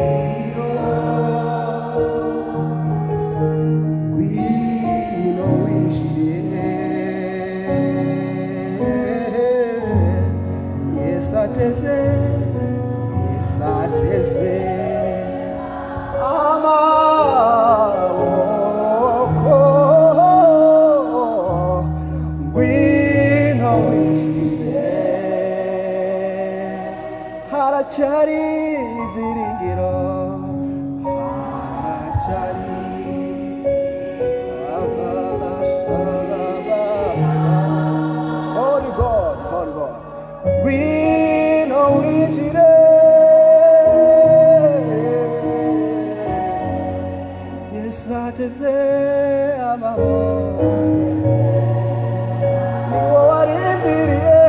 Ngwino, ngwino winjire. Yesu ateze, Yesu ateze amaboko. Ngwino winjire, haracyari ibyiringiro, haracyari. Holy God, Holy God, ngwino winjire. Yesu ateze amaboko, ni wowe warindiriye.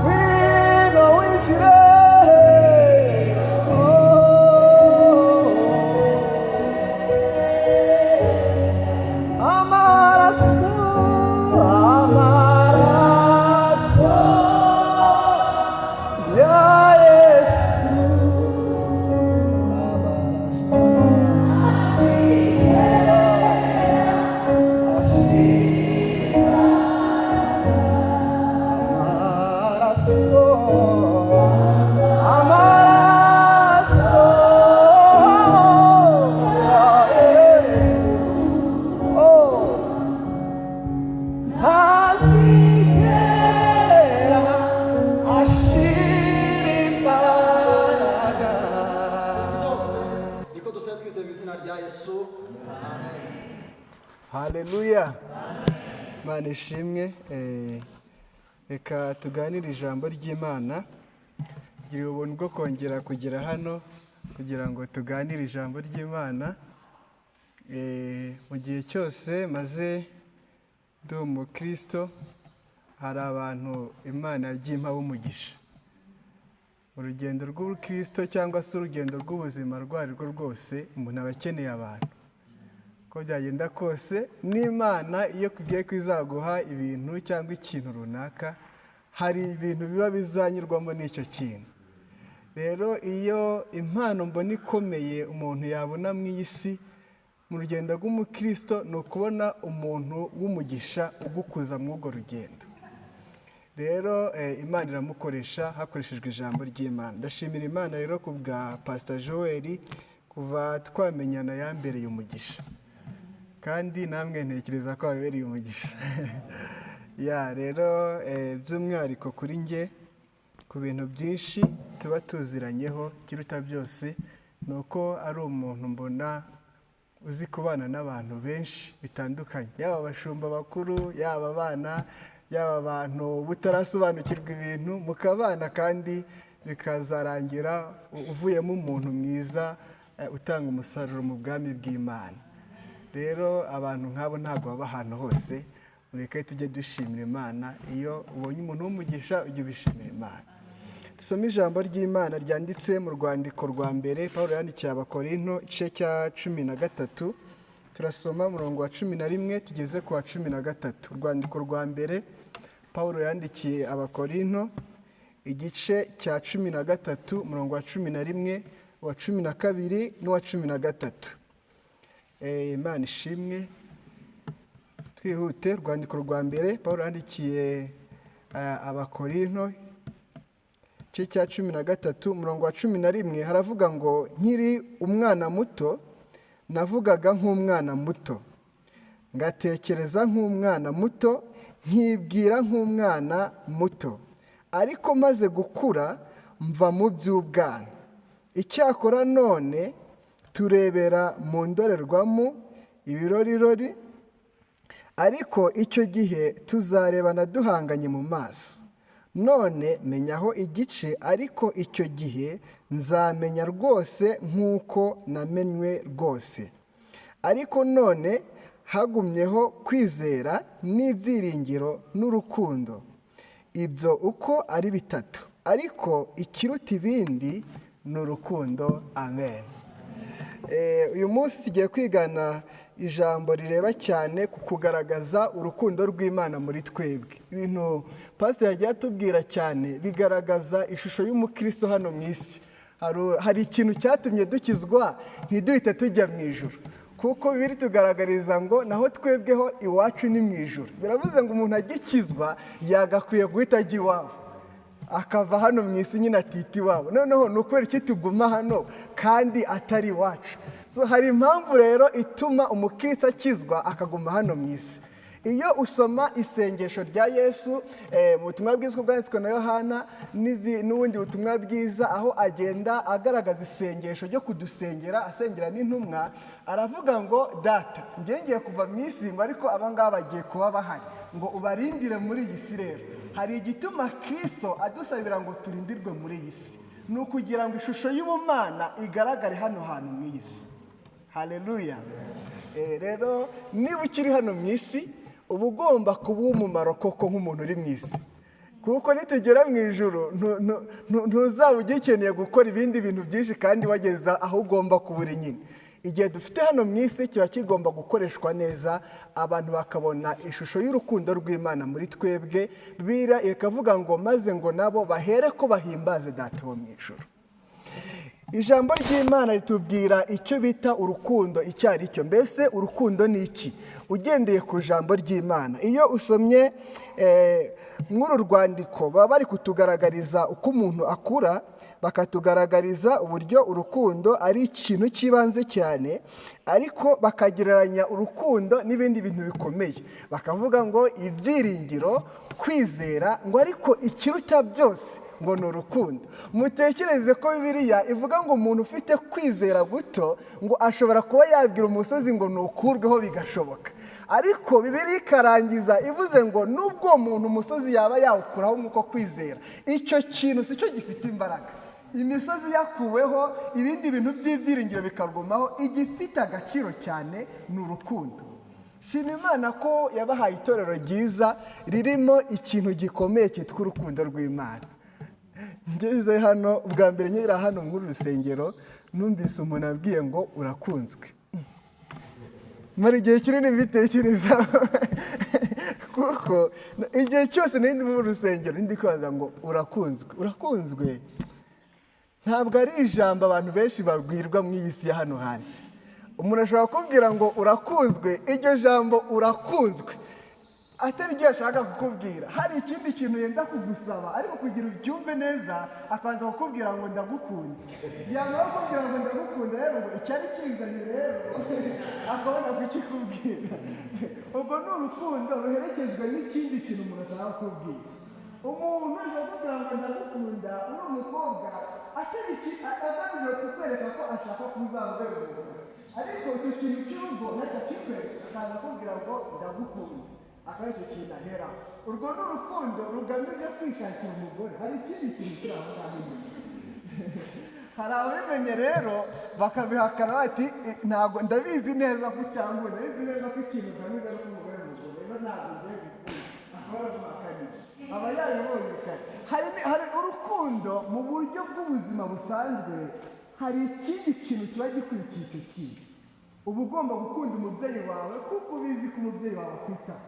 Ngwino winjire. Oh. Amaraso, amaraso ya Yesu, amaraso amaraso, amaraso ya Yesu. Oh. Ntazigera ashira imbaraga. Niko dusenze twizeye mu izina rya Yesu. Haleluya, Imana ishimwe. Reka tuganire ijambo ry'Imana. Gira ubuntu bwo kongera kugera hano kugira ngo tuganire ijambo ry'Imana. Mu gihe cyose maze ndi umukristo, hari abantu Imana yagiye impa umugisha. Urugendo rw'ubukristo cyangwa se urugendo rw'ubuzima rwo ari rwo rwose, umuntu aba akeneye abantu. Uko byagenda kose, n'Imana iyo kugiye ko izaguha ibintu cyangwa ikintu runaka, hari ibintu biba bizanyurwamo n'icyo kintu. Rero iyo impano mbona ikomeye umuntu yabona mu iyi si mu rugendo rw'umukristo, ni ukubona umuntu w'umugisha ugukuza muri urwo rugendo. Rero Imana iramukoresha hakoreshejwe ijambo ry'Imana. Ndashimira Imana rero ku bwa Pastor Joel, kuva twamenyana yambereye umugisha, kandi namwe ntekereza ko wabereye umugisha. Ya rero, by'umwihariko kuri njye, ku bintu byinshi tuba tuziranyeho, ikiruta byose ni uko ari umuntu mbona uzi kubana n'abantu benshi bitandukanye, yaba abashumba bakuru, yaba abana, yaba abantu butarasobanukirwa ibintu, mukabana kandi bikazarangira uvuyemo umuntu mwiza, utanga umusaruro mu bwami bw'Imana. Rero abantu nk'abo ntabwo baba ahantu hose. Mureke tujye dushimira Imana. Iyo ubonye umuntu w'umugisha, ujye ubishimira Imana. Dusome ijambo ry'Imana ryanditse mu rwandiko rwa mbere Paul yandikiye Abakorinto, igice cya 13. Turasoma umurongo wa 11 tugeze ku wa 13. Urwandiko rwa mbere Paul yandikiye Abakorinto, igice cya 13, umurongo wa 11, uwa 12 n'uwa 13. Imana ishimwe. Twihute. Urwandiko rwa mbere Paul yandikiye Abakorinto, igice cya 13, umurongo wa 11, haravuga ngo: "Nkiri umwana muto navugaga nk'umwana muto, ngatekereza nk'umwana muto, nkibwira nk'umwana muto, ariko maze gukura mva mu by'ubwana. Icyakora none turebera mu ndorerwamo ibirorirori, ariko icyo gihe tuzarebana duhanganye mu maso. None menyaho igice, ariko icyo gihe nzamenya rwose nk'uko namenywe rwose. Ariko none hagumyeho kwizera n'ibyiringiro n'urukundo, ibyo uko ari bitatu, ariko ikiruta ibindi ni urukundo." Amen. Uyu munsi tugiye kwigana ijambo rireba cyane ku kugaragaza urukundo rw'Imana muri twebwe. Ibintu pasiteri yagiye atubwira cyane bigaragaza ishusho y'umukristo hano mu isi. Hari ikintu cyatumye dukizwa ntiduhite tujya mu ijuru, kuko biri tugaragariza ngo naho twebweho iwacu ni mu ijuru. Biravuze ngo umuntu agikizwa yagakwiye guhita ajya iwabo, akava hano mu isi nyine atita iwabo. Noneho ni ukubera iki tuguma hano kandi atari iwacu? So, hari impamvu rero ituma umukristo akizwa akaguma hano mu isi. Iyo usoma isengesho rya Yesu mu butumwa bwiza bwanditswe na Yohana n'ubundi butumwa bwiza, aho agenda agaragaza isengesho ryo kudusengera, asengera n'intumwa, aravuga ngo data, njye ngiye kuva mu isi, ngo ariko aba ngaba bagiye kuba bahari, ngo ubarindire muri iyi si. Rero hari igituma Kristo adusabira ngo turindirwe muri iyi si, ni ukugira ngo ishusho y'ubumana igaragare hano hantu mu iyi si. Haleluya. Rero niba ukiri hano mu isi, uba ugomba kuba uw'umumaro koko nk'umuntu uri mu isi, kuko nitugera mu ijuru ntuzaba ugikeneye gukora ibindi bintu byinshi kandi wageza aho ugomba kuba uri nyine. Igihe dufite hano mu isi kiba kigomba gukoreshwa neza, abantu bakabona ishusho y'urukundo rw'Imana muri twebwe. Bibiliya ikavuga ngo maze ngo nabo bahere ko bahimbaze Data wo mu ijuru. Ijambo ry'Imana ritubwira icyo bita urukundo icyo ari cyo. Mbese urukundo ni iki ugendeye ku ijambo ry'Imana? Iyo usomye mw'uru rwandiko, baba bari kutugaragariza uko umuntu akura, bakatugaragariza uburyo urukundo ari ikintu cy'ibanze cyane, ariko bakagereranya urukundo n'ibindi bintu bikomeye, bakavuga ngo ibyiringiro, kwizera, ngo ariko ikiruta byose ngo ni urukundo. Mutekereze ko Bibiliya ivuga ngo umuntu ufite kwizera guto ngo ashobora kuba yabwira umusozi ngo nukurweho bigashoboka, ariko Bibiliya ikarangiza ivuze ngo nubwo uwo muntu umusozi yaba yawukuraho nk'uko kwizera, icyo kintu si cyo gifite imbaraga. Imisozi yakuweho, ibindi bintu by'ibyiringiro bikagumaho, igifite agaciro cyane ni urukundo. Shima Imana ko yabahaye itorero ryiza ririmo ikintu gikomeye cyitwa urukundo rw'Imana. Ngeze hano bwa mbere, nkera hano muri rusengero, numvise umuntu abwiye ngo urakunzwe. Mara igihe kinini mbitekereza, kuko igihe cyose nari ndi mu rusengero ndi kwibaza ngo urakunzwe, urakunzwe. Ntabwo ari ijambo abantu benshi babwirwa mu iyi si ya hano hanze. Umuntu ashobora kukubwira ngo urakunzwe, iryo jambo urakunzwe atari ryo ashaka kukubwira, hari ikindi kintu yenda kugusaba, ariko kugira ubyumve neza akabanza kukubwira ngo ndagukunda. Yamara kukubwira ngo ndagukunda rero, ngo icyari kinzanye rero akabona kukikubwira. Ubwo ni urukundo ruherekejwe n'ikindi kintu umuntu ashaka kukubwira. Umuntu ashobora kukubwira ngo ndagukunda uri umukobwa, atari agamije kukwereka ko ashaka kuzamubera umugore, ariko icyo kintu cy'urugo nacyo akikwereka, akaza akubwira ngo ndagukunda, akaba aricyo kintu aheraho. Urwo ni urukundo rugamije kwishakira umugore, hari ikindi kintu kiri aho ngaho inyuma. Hari ababimenye rero bakabihakana bati ntabwo ndabizi neza ko utankunda, ndabizi neza ko ikintu ugamije ari umugore umugore, rero ntabwo ngiye gukunda. Akaba araguhakaniye, aba yabibonye kare. Hari urukundo mu buryo bw'ubuzima busanzwe, hari ikindi kintu kiba gikurikiye icyo kintu. Uba ugomba gukunda umubyeyi wawe kuko ubizi ko umubyeyi wawe akwitaho.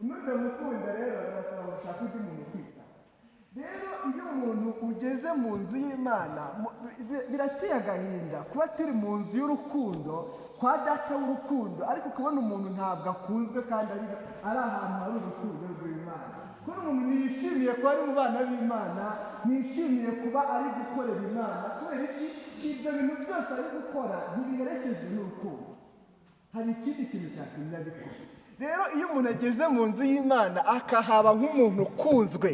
Nudamukunda rero birasaba gushaka undi muntu ukwitaho. Rero iyo umuntu ugeze mu nzu y'Imana, birateye agahinda kuba turi mu nzu y'urukundo kwa data w'urukundo, ariko kubona umuntu ntabwo akunzwe kandi ari ahantu hari urukundo rw'Imana. Kubona umuntu ntiyishimiye kuba ari mu bana b'Imana, ntiyishimiye kuba ari gukorera Imana, kubera iki? Ibyo bintu byose ari gukora ntibiherekejwe n'urukundo, hari ikindi kintu cyatumye abikora. Rero iyo umuntu ageze mu nzu y'Imana akahaba nk'umuntu ukunzwe,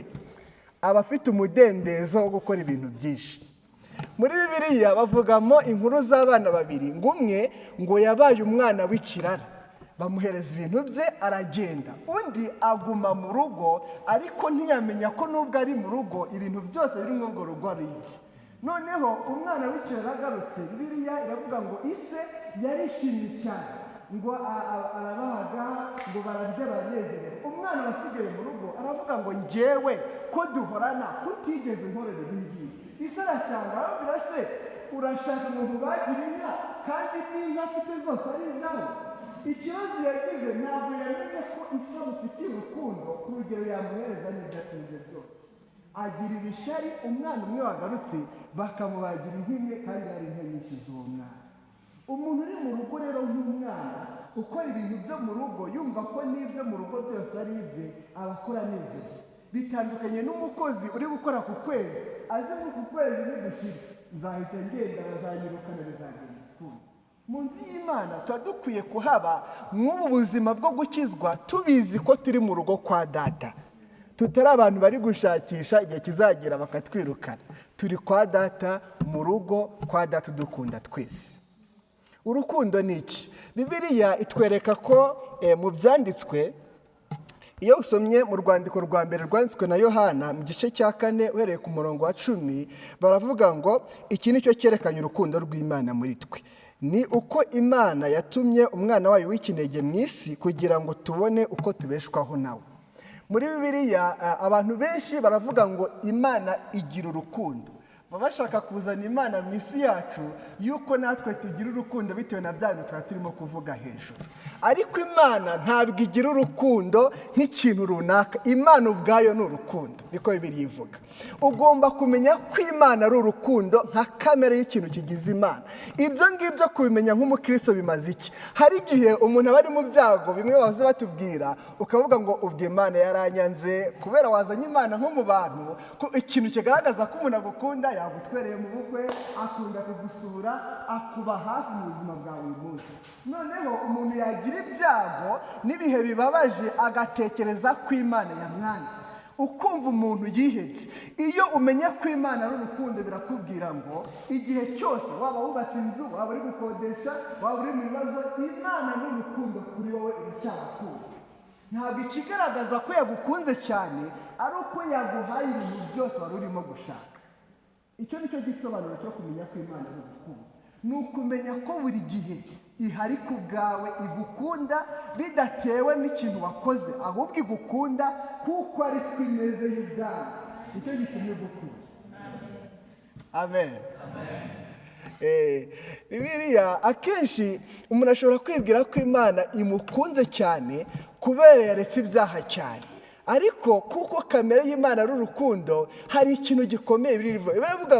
aba afite umudendezo wo gukora ibintu byinshi. Muri Bibiliya bavugamo inkuru z'abana babiri, ngo umwe ngo yabaye umwana w'ikirara, bamuhereza ibintu bye aragenda, undi aguma mu rugo, ariko ntiyamenya ko nubwo ari mu rugo ibintu byose biri muri urwo rugo ari ibye. Noneho umwana w'ikirara agarutse, Bibiliya iravuga ngo ise yarishimye cyane, ngo arabaga, ngo bararya baranezererwa. Umwana wasigaye mu rugo aravuga ngo njyewe ko duhorana kutigeze nkorera ibi ngibi. Ise aratanga, arababwira se Urashaka ngo nkubagire inka kandi n'inka afite zose ari izawe? Ikibazo yagize, ntabwo yamenye ko ise amufitiye urukundo ku rugero yamuhereza n'ibyo atunze byose. Agirira ishyari umwana umwe wagarutse, bakamubagira inka imwe kandi hari inka nyinshi z'uwo mwana. Umuntu uri mu rugo rero nk'umwana ukora ibintu byo mu rugo, yumva ko n'ibyo mu rugo byose ari ibye, aba akora anezerewe. Bitandukanye n'umukozi uri gukora ku kwezi, azi ngo ku kwezi nigushira nzahita ngenda, bazanyirukana, bizagenda ukundi. Mu nzu y'Imana tuba dukwiye kuhaba nk'ubu buzima bwo gukizwa, tubizi ko turi mu rugo kwa Data, tutari abantu bari gushakisha igihe kizagera bakatwirukana. Turi kwa Data, mu rugo kwa Data udukunda twese. Urukundo ni iki? Bibiliya itwereka ko mu byanditswe, iyo usomye mu rwandiko rwa mbere rwanditswe na Yohana, mu gice cya 4 uhereye ku murongo wa 10, baravuga ngo: "Iki ni cyo cyerekanye urukundo rw'Imana muri twe, ni uko Imana yatumye umwana wayo w'ikinege mu isi kugira ngo tubone uko tubeshwaho nawe." Muri Bibiliya abantu benshi baravuga ngo Imana igira urukundo, baba bashaka kuzana Imana mu isi yacu yuko natwe tugira urukundo bitewe na bya bintu twari turimo kuvuga hejuru. Ariko Imana ntabwo igira urukundo nk'ikintu runaka. Imana ubwayo ni urukundo, niko Bibiliya ivuga. Ugomba kumenya ko Imana ari urukundo nka kamere y'ikintu kigize Imana. Ibyo ngibyo kubimenya nk'umukristo bimaze iki? Hari igihe umuntu aba ari mu byago, bimwe bahoze batubwira, ukavuga ngo ubwo Imana yaranyanze, kubera wazanye Imana nko mu bantu, ko ikintu kigaragaza ko umuntu agukunda, yagutwereye mu bukwe, akunda kugusura, akuba hafi mu buzima bwa buri munsi. Noneho umuntu yagira ibyago n'ibihe bibabaje, agatekereza ko Imana yamwanze, ukumva umuntu yihebye. Iyo umenye ko Imana ari urukundo, birakubwira ngo igihe cyose waba wubatse inzu, waba uri gukodesha, waba uri mu bibazo, Imana ni urukundo kuri wowe, iracyagukunda. Ntabwo ikigaragaza ko yagukunze cyane ari uko yaguhaye ibintu byose wari urimo gushaka. Icyo ni cyo gisobanuro cyo kumenya ko Imana ari urukundo: ni ukumenya ko buri gihe ihari ku bwawe, igukunda bidatewe n'ikintu wakoze, ahubwo igukunda kuko ari ko imeze y'ubwawe. Nicyo gitumye igukunda. Amen. Bibiliya, akenshi umuntu ashobora kwibwira ko Imana imukunze cyane kubera yaretse ibyaha cyane. Ariko kuko kamere y'Imana ari urukundo, hari ikintu gikomeye birivuga. Biravuga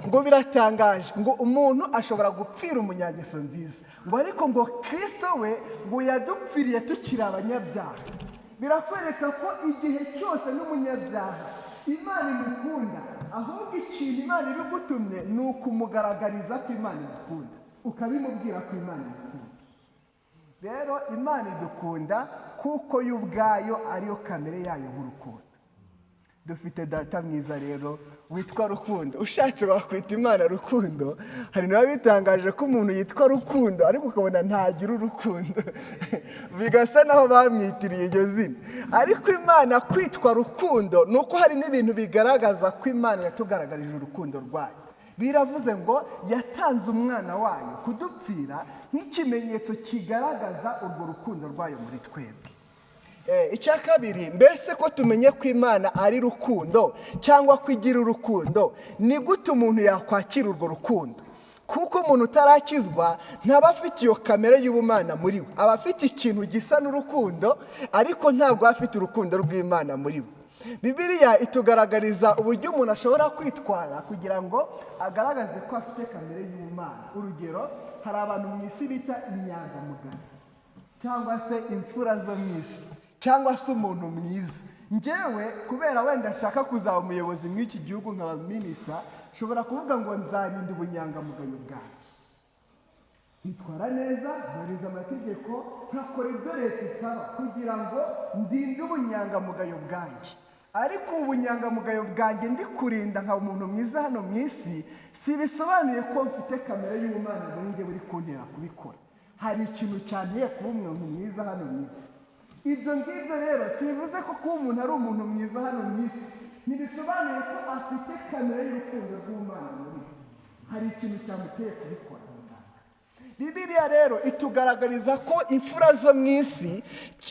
ngo biratangaje, ngo umuntu ashobora gupfira umunyangeso nziza, ngo ariko ngo Kristo we ngo yadupfiriye tukiri abanyabyaha. Birakwereka ko igihe cyose n'umunyabyaha Imana imukunda. Ahubwo ikintu Imana ibigutumye ni ukumugaragariza ko Imana imukunda, ukabimubwira ko Imana imukunda. Rero Imana idukunda kuko yo ubwayo ariyo kamere yayo nk'urukundo. Dufite Data mwiza rero witwa Rukundo. Ushatse wakwita Imana Rukundo. Hari nawe bitangaje ko umuntu yitwa Rukundo ariko ukabona ntagira urukundo, bigasa naho bamwitiriye iryo zina. Ariko Imana kwitwa Rukundo ni uko hari n'ibintu bigaragaza ko Imana yatugaragarije urukundo rwayo. Biravuze ngo yatanze umwana wayo kudupfira nk'ikimenyetso kigaragaza urwo rukundo rwayo muri twebwe. Icya kabiri, mbese ko tumenye ko Imana ari rukundo cyangwa ko igira urukundo, ni gute umuntu yakwakira urwo rukundo? Kuko umuntu utarakizwa ntaba afite iyo kamere y'ubumana muri we. Aba afite ikintu gisa n'urukundo, ariko ntabwo aba afite urukundo rw'Imana muri we. Bibiliya itugaragariza uburyo umuntu ashobora kwitwara kugira ngo agaragaze ko afite kamere y'ubumana. Urugero, hari abantu mu isi bita inyangamugayo, cyangwa se imfura zo mu isi, cyangwa se umuntu mwiza. Njyewe kubera wenda nshaka kuzaba umuyobozi muri iki gihugu, nkaba minisita, nshobora kuvuga ngo nzarinda ubunyangamugayo bwanjye, nitwara neza, nkubahiriza amategeko, nkakora ibyo leta isaba kugira ngo ndinde ubunyangamugayo bwanjye. Ariko ubu bunyangamugayo bwanjye ndi kurinda nkaba umuntu mwiza hano mu isi, si bisobanuye ko mfite kamere y'ubumana muri njye buri kuntera kubikora. Hari ikintu cyanteye kuba umuntu mwiza hano mu isi. Ibyo ngibyo rero si bivuze ko kuba umuntu ari umuntu mwiza hano mu isi ntibisobanuye ko afite kamere y'urukundo rw'Imana muri we. Hari ikintu cyamuteye kubikora. Bibiliya rero itugaragariza ko imfura zo mu isi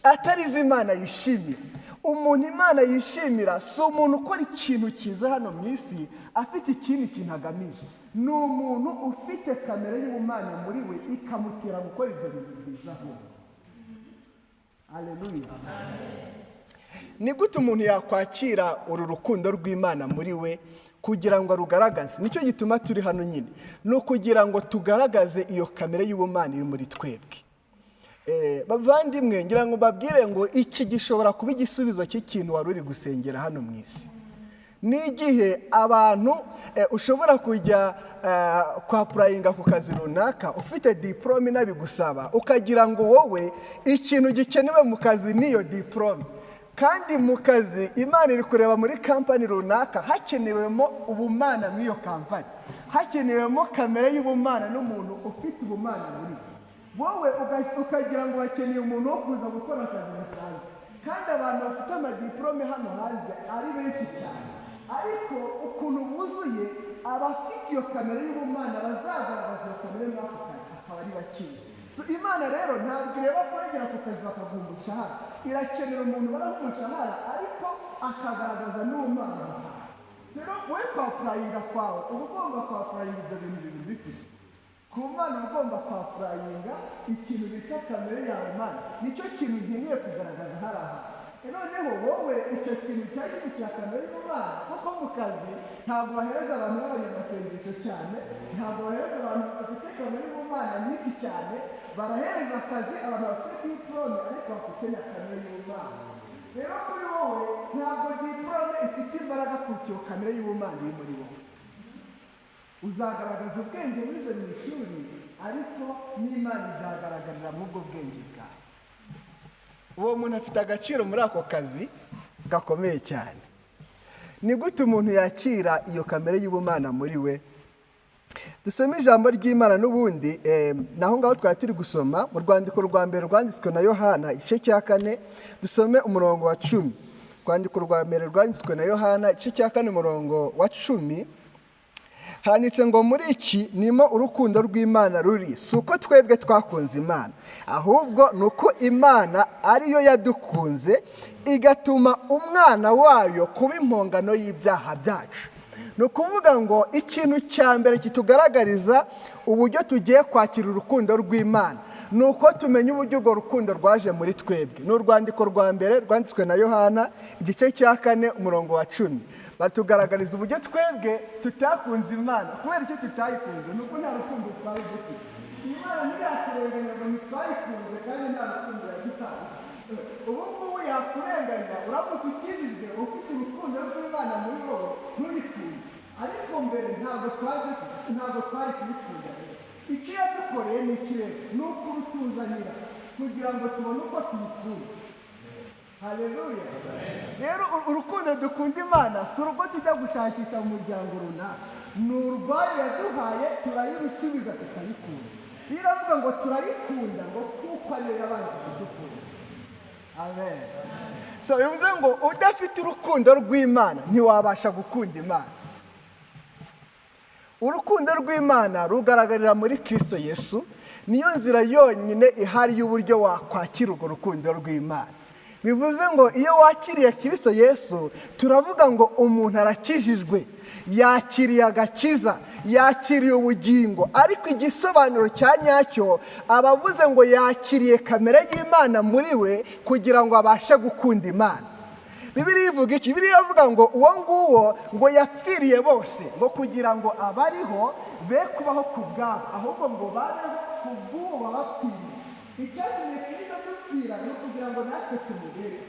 atari zo Imana yishimira. Umuntu Imana yishimira si umuntu ukora ikintu cyiza hano mu isi afite ikindi kintu agamije. Ni umuntu ufite kamere y'ubumana muri we, ikamutera gukora ibyo bintu byiza. Ahubwo aleluya! Ni gute umuntu yakwakira uru rukundo rw'Imana muri we kugira ngo arugaragaze? Nicyo gituma turi hano nyine, ni ukugira ngo tugaragaze iyo kamere y'ubumana iri muri twebwe. Bavandimwe, ngira ngo mbabwire ngo iki gishobora kuba igisubizo cy'ikintu wari uri gusengera hano mu isi. Ni igihe abantu ushobora kujya kwapplyinga ku kazi runaka ufite diporome inabigusaba, ukagira ngo wowe ikintu gikenewe mu kazi niyo diporome, kandi mu kazi Imana iri kureba muri kampani runaka hakenewemo ubumana. Muri iyo kampani hakenewemo kamere y'ubumana n'umuntu ufite ubumana muri we. Wowe ukagira ngo bakeneye umuntu wo kuza gukora akazi bisanzwe, kandi abantu bafite amadiporome hano hanze ari benshi cyane, ariko ukuntu buzuye abafite iyo kamere y'ubumana bazagaragaza iyo kamere muri ako kazi akaba ari bakeya. So, Imana rero ntabwo ireba kurengera ku kazi bakaguha umushahara. Irakenera umuntu baraha umushahara ariko akagaragaza n'ubumana. Rero wowe kwapplyinga kwawe, uba ugomba kwapplyinga ibyo bintu bibiri bifite ku Mana. Uba ugomba kwapplyinga ikintu bita kamere yawe. Mana, nicyo kintu nkeneye kugaragaza hari ahantu. Noneho wowe icyo kintu cyari cya kamere y'Imana, kuko mu kazi ntabwo bahereza abantu b'abanyamasengesho cyane, ntabwo bahereza abantu bafite kamere y'Imana nyinshi cyane. Barahereza akazi abantu bafite diporome ariko bafite na kamere y'Imana. Rero kuri wowe ntabwo diporome ifite imbaraga kuruta iyo kamere y'ubumana iri muri wowe. Uzagaragaza ubwenge wize mu ishuri, ariko n'Imana izagaragarira muri ubwo bwenge bwawe. Uwo muntu afite agaciro muri ako kazi gakomeye cyane. Ni gute umuntu yakira iyo kamere y'ubumana muri we? Dusome ijambo ry'Imana n'ubundi, naho ngaho twari turi gusoma mu rwandiko rwa mbere rwanditswe na Yohana, igice cya 4, dusome umurongo wa 10. Urwandiko rwa mbere rwanditswe na Yohana, igice cya 4, umurongo wa 10, handitse ngo: "Muri iki nimo urukundo rw'Imana ruri, si uko twebwe twakunze Imana, ahubwo ni uko Imana ariyo yadukunze, igatuma umwana wayo kuba impongano y'ibyaha byacu." Ni ukuvuga ngo ikintu cya mbere kitugaragariza uburyo tugiye kwakira urukundo rw'Imana ni uko tumenya uburyo urwo rukundo rwaje muri twebwe. Ni urwandiko rwa mbere rwanditswe na Yohana, igice cya 4, umurongo wa 10. Batugaragariza uburyo twebwe tutakunze Imana. Kubera icyo tutayikunze ni uko nta rukundo twari dufite. Imana ntiyakurenganya ngo ntitwayikunze kandi nta rukundo yadutanze. Ubu ngubu yakurenganya uramutse ukijijwe ufite urukundo rw'Imana muri wowe ntuyikunde, ariko mbere ntabwo twari kubikunda. Rero icyo yadukoreye ni ikirere, ni ukurutuzanira kugira ngo tubone uko tuyikunda. Haleluya! Rero urukundo dukunda Imana si urwo tujya gushakisha mu muryango runaka, ni urwayo yaduhaye, turayirusubiza tukayikunda. Iyo iravuga ngo turayikunda ngo kuko ariyo yabanje kudukunda. Amen. So bivuze ngo udafite urukundo rw'Imana ntiwabasha gukunda Imana. Urukundo rw'Imana rugaragarira muri Kirisito Yesu. Niyo nzira yonyine ihari y'uburyo wakwakira urwo rukundo rw'Imana. Bivuze ngo iyo wakiriye Kirisito Yesu, turavuga ngo umuntu arakijijwe, yakiriye agakiza, yakiriye ubugingo, ariko igisobanuro cya nyacyo aba avuze ngo yakiriye kamere y'Imana muri we kugira ngo abashe gukunda Imana. Bibiliya ivuga iki? Bibiliya ivuga ngo uwo nguwo ngo yapfiriye bose, ngo kugira ngo abariho be kubaho ku bwabo, ahubwo ngo babeho ku bw'uwo wabapfiriye. Icyatumye Kirisito adupfira ni ukugira ngo natwe tumubere,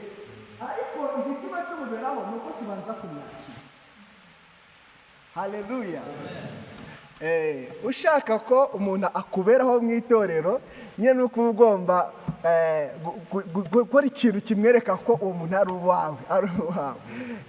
ariko igituma tumuberaho ni uko tubanza kumwakira. Haleluya! Ushaka ko umuntu akuberaho mu itorero nyine, ni uko uba ugomba gukora ikintu kimwereka ko uwo muntu ari uwawe, ari uwawe.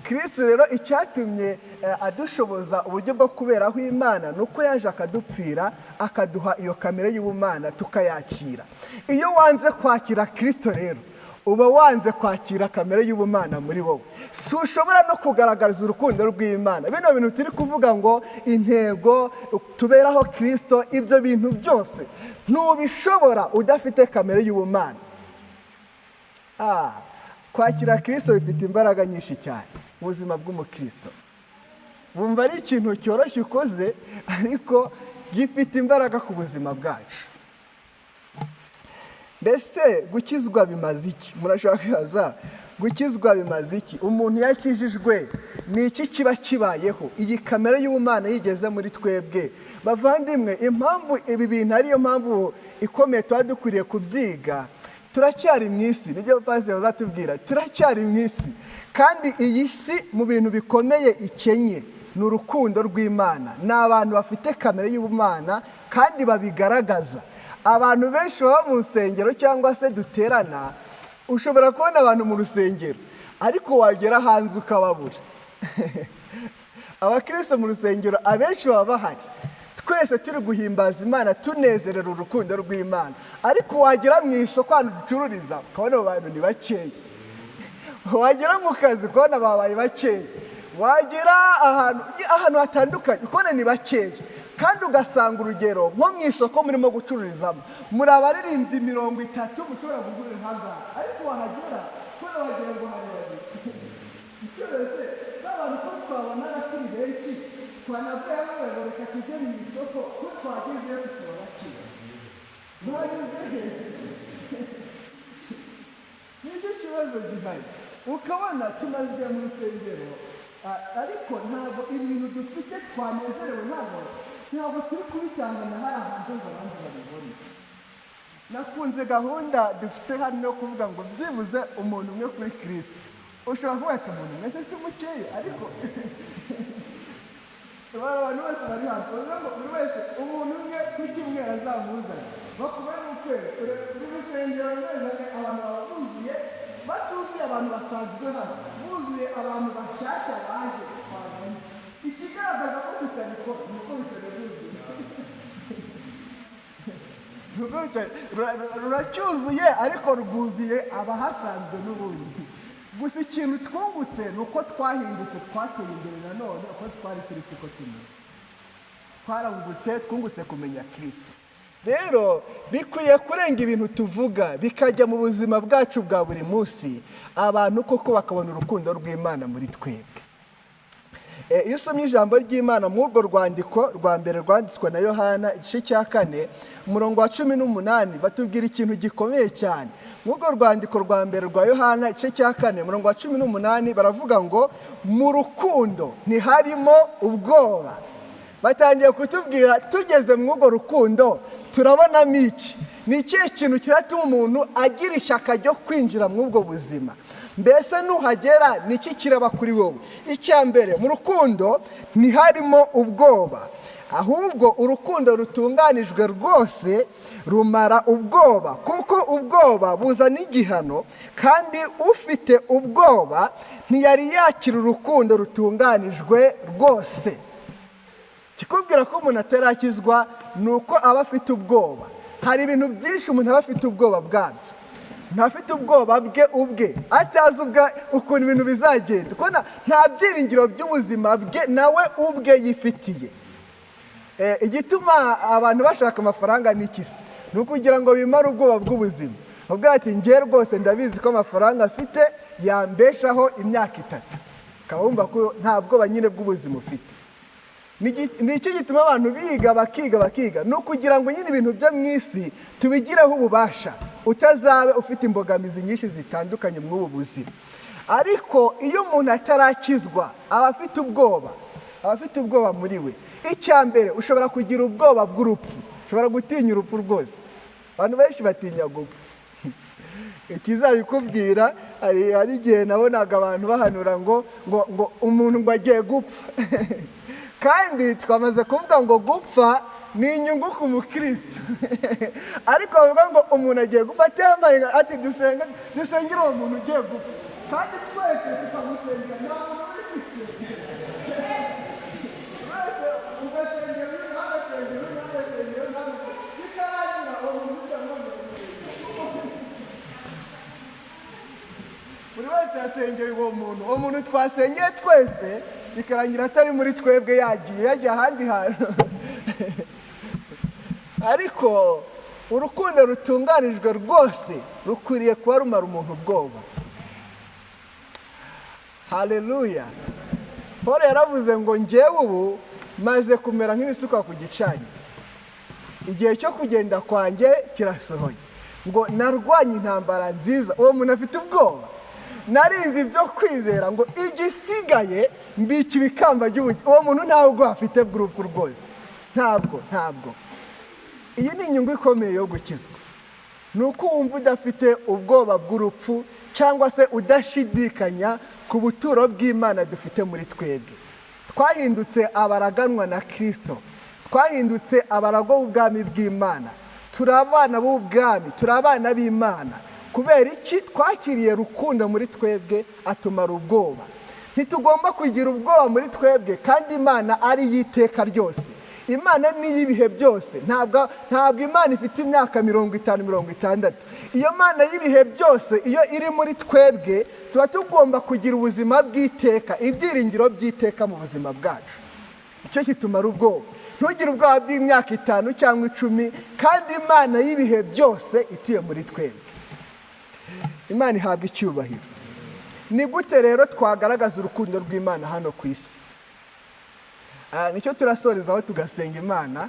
Kirisito rero icyatumye adushoboza uburyo bwo kuberaho Imana ni uko yaje akadupfira, akaduha iyo kamere y'ubumana tukayakira. Iyo wanze kwakira Kirisito rero, Uba wanze kwakira kamere y'ubumana muri wowe. Si ushobora no kugaragaza urukundo rw'Imana. Bino bintu turi kuvuga ngo intego tuberaho Kristo, ibyo bintu byose ntubishobora udafite kamere y'ubumana. Kwakira Kristo bifite imbaraga nyinshi cyane mu buzima bw'umukristo. Bumva ari ikintu cyoroshye ukoze, ariko gifite imbaraga ku buzima bwacu. Mbese gukizwa bimaze iki? Murashobora kwibaza, gukizwa bimaze iki? Umuntu yakijijwe ni iki kiba kibayeho? Iyi kamere y'ubumana yigeze muri twebwe. Bavandimwe, impamvu ibi bintu ariyo mpamvu ikomeye tuba dukwiriye kubyiga, turacyari mu isi, nibyo pasiteri bazatubwira, turacyari mu isi. Kandi iyi si mu bintu bikomeye ikenye ni urukundo rw'Imana. Ni abantu bafite kamere y'ubumana kandi babigaragaza. Abantu benshi baba mu nsengero cyangwa se duterana, ushobora kubona abantu mu rusengero ariko wagera hanze ukababura. Abakristo mu rusengero abenshi baba bahari, twese turi guhimbaza Imana, tunezerera urukundo rw'Imana, ariko wagera mu isoko ahantu ducururiza ukabona abo bantu ni bakeya, wagera mu kazi ukabona babaye bakeya, wagera ahantu hatandukanye ukabona ni bakeya. Kandi ugasanga urugero nko mu isoko murimo gucururizamo muri abaririmbyi 30 mushobora kugurira ahangaha, ariko wahagera kubera wagira ngo hari babiri. Cyose n'abantu ko twabonana turi benshi, twanavuye hano ngo reka tujye mu isoko, ko twagezeyo tukaba bakeya. Mwageze he? Nicyo kibazo gihari. Ukabona tumaze igihe mu rusengero, ariko ntabwo ibintu dufite twanezerewe hano, ntabwo turi kubitangana hari hanze ngo abandi babibone. Nakunze gahunda dufite hano yo kuvuga ngo byibuze umuntu umwe kuri Kristo. Ushobora kuvuga ati umuntu umwe se si mukeya, ariko abantu bose bari hanze bavuga ngo buri wese umuntu umwe ku cyumweru azamuzane. Bakubare mu kwezi, uru rusengero rwose abantu baba buzuye, batuzuye abantu basanzwe hano, buzuye abantu bashyashya baje twabonye. Ikigaragaza ko tutabikora ni uko bitari byuzuye. Ruracyuzuye ariko rwuzuye abahasanzwe n'ubundi. Gusa ikintu twungutse ni uko twahindutse, twateye imbere nanone uko twari turi siko tumeze. Twarungutse, twungutse kumenya Kristo. Rero bikwiye kurenga ibintu tuvuga bikajya mu buzima bwacu bwa buri munsi, abantu koko bakabona urukundo rw'Imana muri twebwe. Iyo usomye ijambo ry'Imana muri urwo rwandiko rwa mbere rwanditswe na Yohana igice cya 4 umurongo wa 18, batubwira ikintu gikomeye cyane. Muri urwo rwandiko rwa mbere rwa Yohana igice cya 4 umurongo wa 18 baravuga ngo mu rukundo ntiharimo ubwoba. Batangiye kutubwira tugeze muri urwo rukundo turabonamo iki? Ni ikihe kintu kiratuma umuntu agira ishyaka ryo kwinjira muri ubwo buzima? Mbese nuhagera ni iki kiraba kuri wowe? Icya mbere, mu rukundo ntiharimo ubwoba, ahubwo urukundo rutunganijwe rwose rumara ubwoba, kuko ubwoba buzana igihano, kandi ufite ubwoba ntiyari yakira urukundo rutunganijwe rwose. Kikubwira ko umuntu atarakizwa ni uko aba afite ubwoba. Hari ibintu byinshi umuntu aba afite ubwoba bwabyo. Ntafite ubwoba bwe ubwe, atazi ukuntu ibintu bizagenda, kuko nta byiringiro by'ubuzima bwe nawe ubwe yifitiye. Igituma abantu bashaka amafaranga ni iki se? Ni ukugira ngo bimare ubwoba bw'ubuzima. Ubwo ati nge rwose ndabizi ko amafaranga afite yambeshaho imyaka 3, ukaba wumva ko nta bwoba nyine bw'ubuzima ufite. Ni iki gituma abantu biga bakiga bakiga? Ni ukugira ngo nyine ibintu byo mu isi tubigireho ububasha, utazabe ufite imbogamizi nyinshi zitandukanye muri ubu buzima. Ariko iyo umuntu atarakizwa aba afite ubwoba, aba afite ubwoba muri we. Icya mbere, ushobora kugira ubwoba bw'urupfu, ushobora gutinya urupfu rwose. Abantu benshi batinya gupfa. Ikizabikubwira, hari igihe nabonaga abantu bahanura ngo ngo umuntu ngo agiye gupfa. Kandi twamaze kuvuga ngo gupfa ni inyungu ku mukristo. Ariko bavuga ngo umuntu agiye gupfa yambaye ati dusengere uwo muntu ugiye gupfa, kandi twese tukamusengera, nta muntu uri gusenga. Wese ugasengera uyu, nawe agasengera uyu, nawe agasengera uyu, nawe agasengera uyu, bikarangira uwo muntu utamwongera gusenga. Turasengera uwo muntu, uwo muntu twasengeye twese, bikarangira atari muri twebwe, yagiye yajya ahandi hantu. Ariko urukundo rutunganijwe rwose rukwiriye kuba rumara umuntu ubwoba. Haleluya! Paul yaravuze ngo: "Ngewe ubu maze kumera nk'ibisukwa ku gicaniro, igihe cyo kugenda kwanjye kirasohoye." Ngo: "Narwanye intambara nziza." Uwo muntu afite ubwoba? "Narinze ibyo kwizera," ngo: "igisigaye mbika ibikamba by'ubugingo." Uwo muntu nta bwoba afite bw'urupfu rwose, ntabwo, ntabwo. Iyi ni inyungu ikomeye yo gukizwa, ni uko wumva udafite ubwoba bw'urupfu cyangwa se udashidikanya ku buturo bw'Imana dufite muri twebwe. Twahindutse abaraganwa na Kirisito, twahindutse abaragwa b'ubwami bw'Imana, turi abana b'ubwami, turi abana b'Imana. Kubera iki? Twakiriye Rukundo muri twebwe, atumara ubwoba. Ntitugomba kugira ubwoba muri twebwe kandi Imana ari iy'iteka ryose. Imana ni iy'ibihe byose. Ntabwo Imana ifite imyaka 50, 60. Iyo Mana y'ibihe byose iyo iri muri twebwe, tuba tugomba kugira ubuzima bw'iteka, ibyiringiro by'iteka mu buzima bwacu. Icyo kitumara ubwoba. Ntugire ubwoba bw'imyaka 5 cyangwa 10 kandi Imana y'ibihe byose ituye muri twebwe. Imana ihabwa icyubahiro. Ni gute rero twagaragaza urukundo rw'Imana hano ku isi? Nicyo turasorezaho, tugasenga Imana.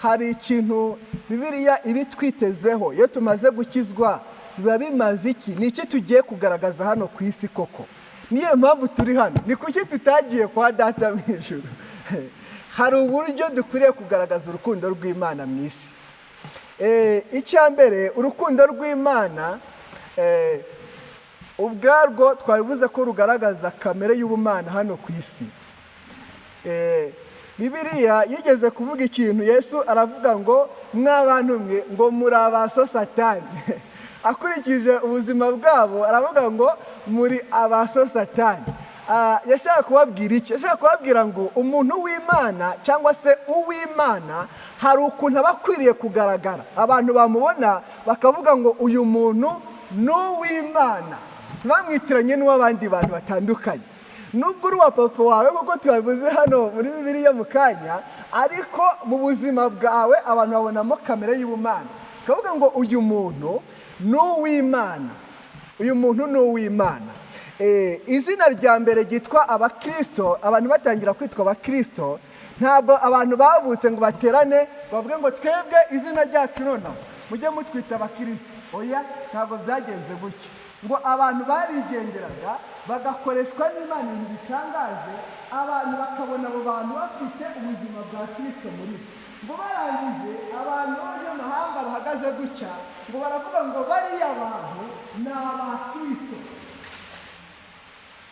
Hari ikintu Bibiliya ibitwitezeho iyo tumaze gukizwa. Biba bimaze iki? Ni iki tugiye kugaragaza hano ku isi koko? Niyo mpamvu turi hano? Ni kuki tutagiye kwa Data mu ijuru? Hari uburyo dukwiriye kugaragaza urukundo rw'Imana mu isi. Icya mbere, urukundo rw'Imana ubwarwo twabivuze ko rugaragaza kamere y'ubumana hano ku isi. Bibiliya yigeze kuvuga ikintu, Yesu aravuga ngo: "Mw'abantu mwe," ngo, "muri abaso Satani." Akurikije ubuzima bwabo aravuga ngo: "Muri abaso Satani." Yashaka kubabwira iki? Yashaka kubabwira ngo umuntu w'Imana cyangwa se uw'Imana hari ukuntu aba akwiriye kugaragara, abantu bamubona bakavuga ngo: "Uyu muntu ni uw'Imana," ntibamwitiranye n'uw'abandi bantu batandukanye. Nubwo uri uwa papa wawe nk'uko tubabivuze hano muri Bibiliya mu kanya, ariko mu buzima bwawe abantu babonamo kamere y'ubumana, bakavuga ngo: "Uyu muntu ni uw'Imana, uyu muntu ni uw'Imana." Izina rya mbere ryitwa abakirisito, abantu batangira kwitwa abakirisito, ntabwo abantu bavutse ngo baterane bavuge ngo: "Twebwe izina ryacu noneho mujye mutwita abakirisito." Oya, ntabwo byagenze gutyo. Ngo abantu barigenderaga bagakoreshwa n'Imana ibintu bitangaje, abantu bakabona abo bantu bafite ubuzima bwa Kirisito muri bo. Ngo barangije, abantu b'abanyamahanga bahagaze gutya, ngo baravuga ngo: "Bariya bantu ni abakirisito."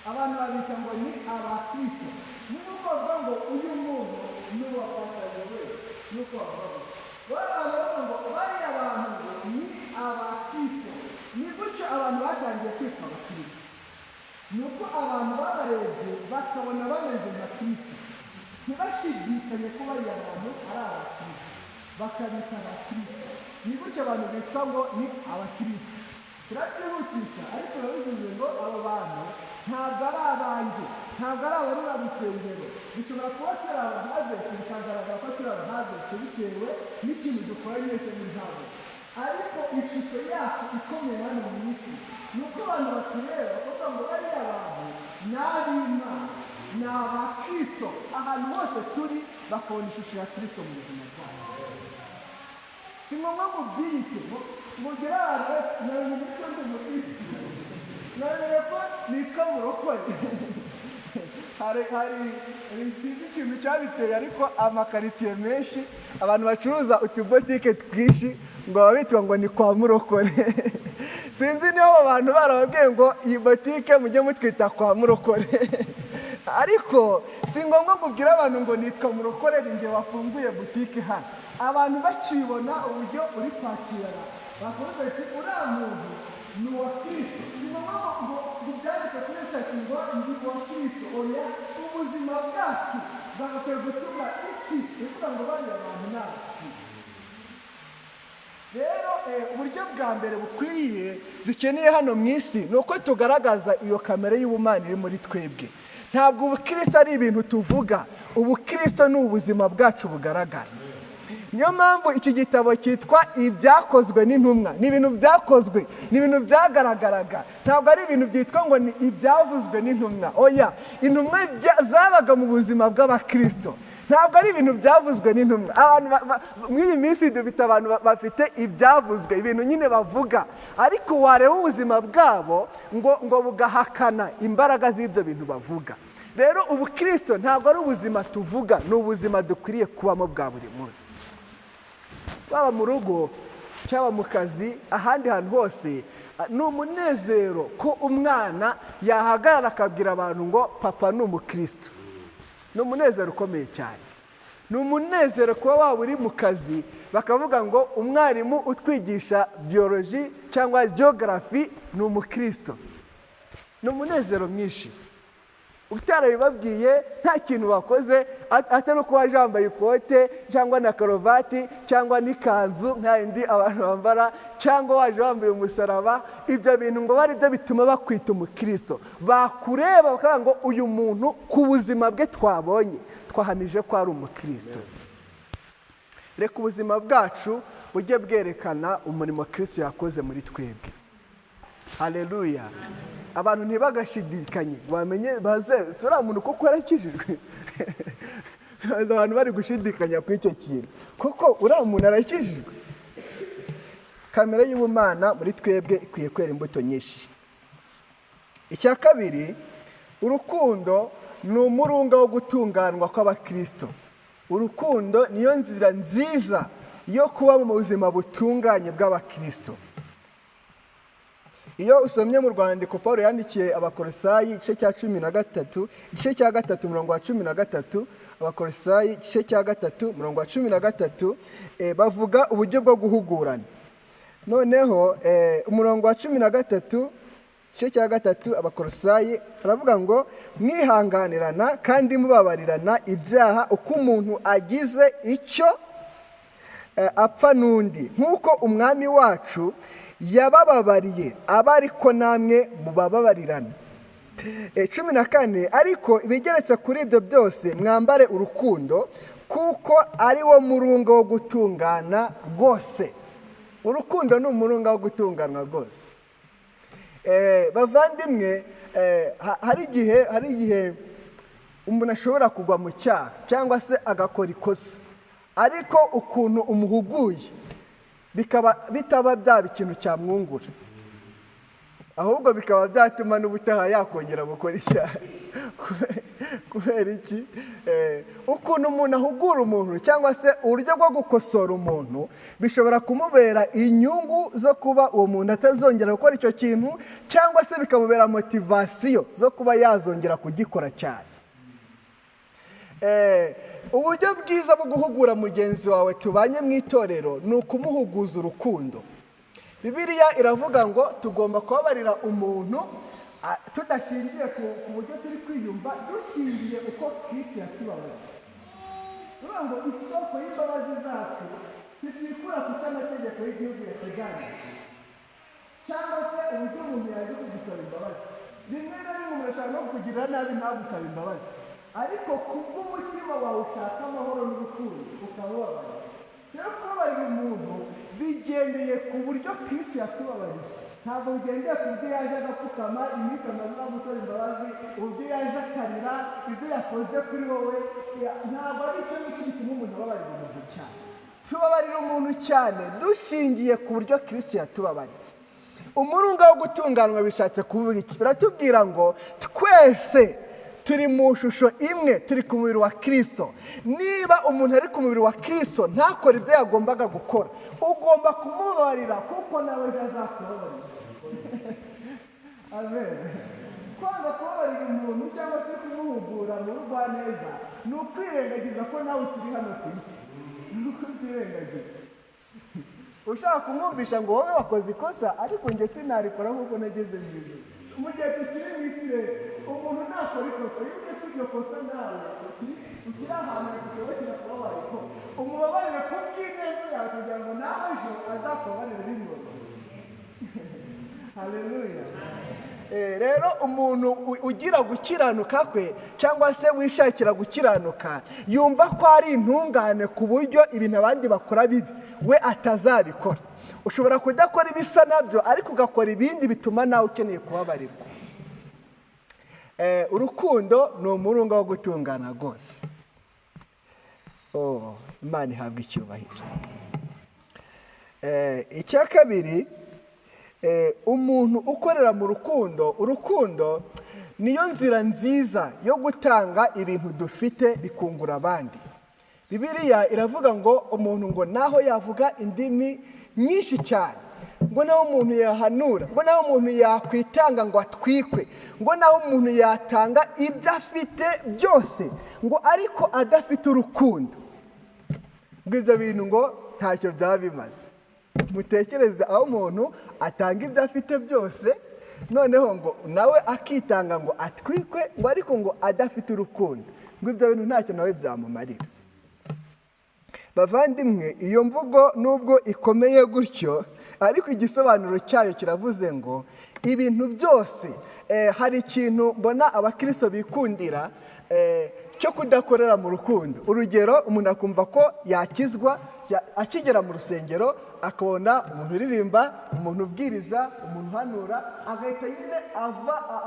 Abantu babita ngo ni abakirisito. Ni uko bavuga ngo: "Uyu muntu ni uwa Pastor wese." Ni uko bavuga gutya, abantu bavuga ngo: "Bariya bantu ngo ni abakirisito." Ni gutyo abantu batangiye kwitwa abakirisito, ni uko abantu babarebye bakabona bameze nka Kirisito, ntibashidikanye ko bariya bantu ari abakirisito, bakabita abakirisito. Ni gutyo abantu bitwa ngo ni abakirisito. Turabyihutisha, ariko biba ngo abo bantu ntabwo ari abanjye, ntabwo ari abarura rusengero. Bishobora kuba turi aba Harvest, bikagaragara ko turi aba Harvest bitewe n'ikintu dukora nyine cyo muri Harvest, ariko ishusho yacu ikomeye hano mu isi ni uko abantu batureba bakavuga ngo: "Bariya bantu ni ab'Imana, ni abakirisito." Ahantu hose turi bakabona ishusho ya Kirisito mu buzima bwacu. Si ngombwa ngo ubyiyite, ngo ugere ahantu namenye ko ndi umukristo, namenye ko nitwa murokore. Hari sinzi ikintu cyabiteye, ariko amakaritsiye menshi abantu bacuruza utubotike twinshi ngo baba bitwa ngo ni kwa murokore. Sinzi niba abo bantu barababwiye ngo: "Iyi botike mujye mutwita kwa murokore." Ariko si ngombwa ngo ubwire abantu ngo: "Nitwa murokore, ni njye wafunguye butike hano." Abantu bakibona uburyo uri kwakirana bakavuga ati: "Uriya muntu ni uwa Kirisito." Si ngombwa ngo ubyandike kuri sitati ngo: "Ndi uwa Kirisito." Oya, ubuzima bwacu bwagakwiye gutuma isi ivuga ngo: "Bariya bantu ni abakristo." Rero Uburyo bwa mbere bukwiriye dukeneye hano mu isi ni uko tugaragaza iyo kamere y'ubumana iri muri twebwe. Ntabwo ubukristo ari ibintu tuvuga, ubukristo ni ubuzima bwacu bugaragara. Niyo mpamvu iki gitabo cyitwa Ibyakozwe n'Intumwa. Ni ibintu byakozwe, ni ibintu byagaragaraga, ntabwo ari ibintu byitwa ngo ni ibyavuzwe n'intumwa. Oya, intumwa zabaga mu buzima bw'abakristo, ntabwo ari ibintu byavuzwe n'intumwa. Abantu muri iyi minsi dufite abantu bafite ibyavuzwe, ibintu nyine bavuga, ariko wareba ubuzima bwabo ngo bugahakana imbaraga z'ibyo bintu bavuga. Rero ubukristo ntabwo ari ubuzima tuvuga, ni ubuzima dukwiriye kubamo bwa buri munsi, waba mu rugo cyangwa mu kazi, ahandi hantu hose. Ni umunezero ko umwana yahagarara akabwira abantu ngo papa ni umukristo. Ni umunezero ukomeye cyane. Ni umunezero kuba waba uri mu kazi bakavuga ngo umwarimu utwigisha biology cyangwa geography ni umukristo. Ni umunezero mwinshi. Utarabibabwiye, nta kintu bakoze, atari uko waje wambaye ikote cyangwa na karuvati cyangwa n'ikanzu nka yindi abantu bambara, cyangwa waje wambaye umusaraba. Ibyo bintu ngo bari byo bituma bakwita umukristo. Bakureba bakavuga ngo uyu muntu ku buzima bwe twabonye twahamije ko ari umukristo. Reka ubuzima bwacu bujye bwerekana umurimo Kristo yakoze muri twebwe. Haleluya! Abantu ntibagashidikanye, bamenye baze si uriya muntu koko yarakijijwe. Abantu bari gushidikanya kuri icyo kintu, koko uriya muntu arakijijwe? Kamere y'ubumana muri twebwe ikwiye kwera imbuto nyinshi. Icya kabiri, urukundo ni umurunga wo gutunganwa kw'abakristo. Urukundo niyo nzira nziza yo kuba mu buzima butunganye bw'abakristo. Iyo usomye mu rwandiko Paul yandikiye Abakolosayi, igice cya 13, igice cya 3 umurongo wa 13, Abakolosayi igice cya 3 umurongo wa 13, bavuga uburyo bwo guhugurana. Noneho umurongo wa 13, igice cya 3, Abakolosayi, aravuga ngo mwihanganirana kandi mubabarirana ibyaha uko umuntu agize icyo apfa n'undi, nk'uko Umwami wacu yabababariye, aba ariko namwe mubababarirana. 14, ariko ibigeretse kuri ibyo byose mwambare urukundo, kuko ari wo murunga wo gutungana rwose. Urukundo ni umurunga wo gutunganwa rwose. Bavandimwe, hari igihe umuntu ashobora kugwa mu cyaha cyangwa se agakora ikosa, ariko ukuntu umuhuguye bikaba bitaba byaba ikintu cyamwungura, ahubwo bikaba byatuma n'ubutaha yakongera gukora icyaha. Kubera iki? Ukuntu umuntu ahugura umuntu cyangwa se uburyo bwo gukosora umuntu bishobora kumubera inyungu zo kuba uwo muntu atazongera gukora icyo kintu, cyangwa se bikamubera motivation zo kuba yazongera kugikora cyane. Uburyo bwiza bwo guhugura mugenzi wawe tubanye mu itorero ni ukumuhuguza urukundo. Bibiliya iravuga ngo tugomba kubabarira umuntu tudashingiye ku buryo turi kwiyumva, dushingiye uko Kristo yatubabariye. Tuvuga ngo isoko y'imbabazi zacu ntitwikura ku cyo amategeko y'igihugu yateganyije cyangwa se uburyo umuntu yaje kugusaba imbabazi. Rimwe na rimwe umuntu ashobora no kukugirira nabi ntagusaba imbabazi, ariko kubw'umutima wawe ushaka amahoro n'urukundo ukamubabarira. Rero kubabarira umuntu bigendeye ku buryo Kristo yatubabariye, ntabwo bigendeye ku buryo yaje agapfukama iminsi amaze agusaba imbabazi, uburyo yaje akarira ibyo yakoze kuri wowe. Ntabwo ari icyo ngicyo gituma umuntu ababarira umuntu cyane. Tubabarira umuntu cyane dushingiye ku buryo Kristo yatubabariye. Umurunga wo gutunganwa bishatse kuvuga iki? Biratubwira ngo twese turi mu shusho imwe, turi ku mubiri wa Kristo. Niba umuntu ari ku mubiri wa Kristo ntakore ibyo yagombaga gukora, ugomba kumubabarira kuko nawe ejo azakubabarira. Amen. Kwanga kubabarira umuntu cyangwa se kumuhugura mu rugwaneza ni ukwirengagiza ko nawe ukiri hano ku isi, ni ukubyirengagiza. Ushaka kumwumvisha ngo wowe wakoze ikosa, ariko njye sinarikora nk'uko nageze mu ijuru. Mu gihe tukiri mu isi rero, umuntu nakora ikosa, iyo ugiye kuri iryo kosa nawe ukiri ahantu hagushobokera kuba warikora, umubabarire ku bw'ineza yawe kugira ngo nawe ejo Azakubabarire bimworoheye. Haleluya. Rero umuntu ugira gukiranuka kwe cyangwa se wishakira gukiranuka, yumva ko ari intungane ku buryo ibintu abandi bakora bibi we atazabikora. Ushobora kudakora ibisa nabyo, ariko ugakora ibindi bituma nawe ukeneye kubabarirwa. Urukundo ni umurunga wo gutungana rwose. Oh, Imana ihabwa icyubahiro. Icya kabiri, umuntu ukorera mu rukundo, urukundo niyo nzira nziza yo gutanga ibintu dufite bikungura abandi. Bibiliya iravuga ngo umuntu ngo naho yavuga indimi nyinshi cyane, ngo naho umuntu yahanura, ngo naho umuntu yakwitanga ngo atwikwe, ngo naho umuntu yatanga ibyo afite byose, ngo ariko adafite urukundo, ngo ibyo bintu ngo ntacyo byaba bimaze. Mutekereze aho umuntu atanga ibyo afite byose, noneho ngo nawe akitanga ngo atwikwe, ngo ariko ngo adafite urukundo, ngo ibyo bintu ntacyo nawe byamumarira. Bavandimwe, iyo mvugo nubwo ikomeye gutyo, ariko igisobanuro cyayo kiravuze ngo ibintu byose, hari ikintu mbona abakristo bikundira cyo kudakorera mu rukundo. Urugero, umuntu akumva ko yakizwa akigera mu rusengero akabona umuntu uririmba, umuntu ubwiriza, umuntu uhanura, agahita nyine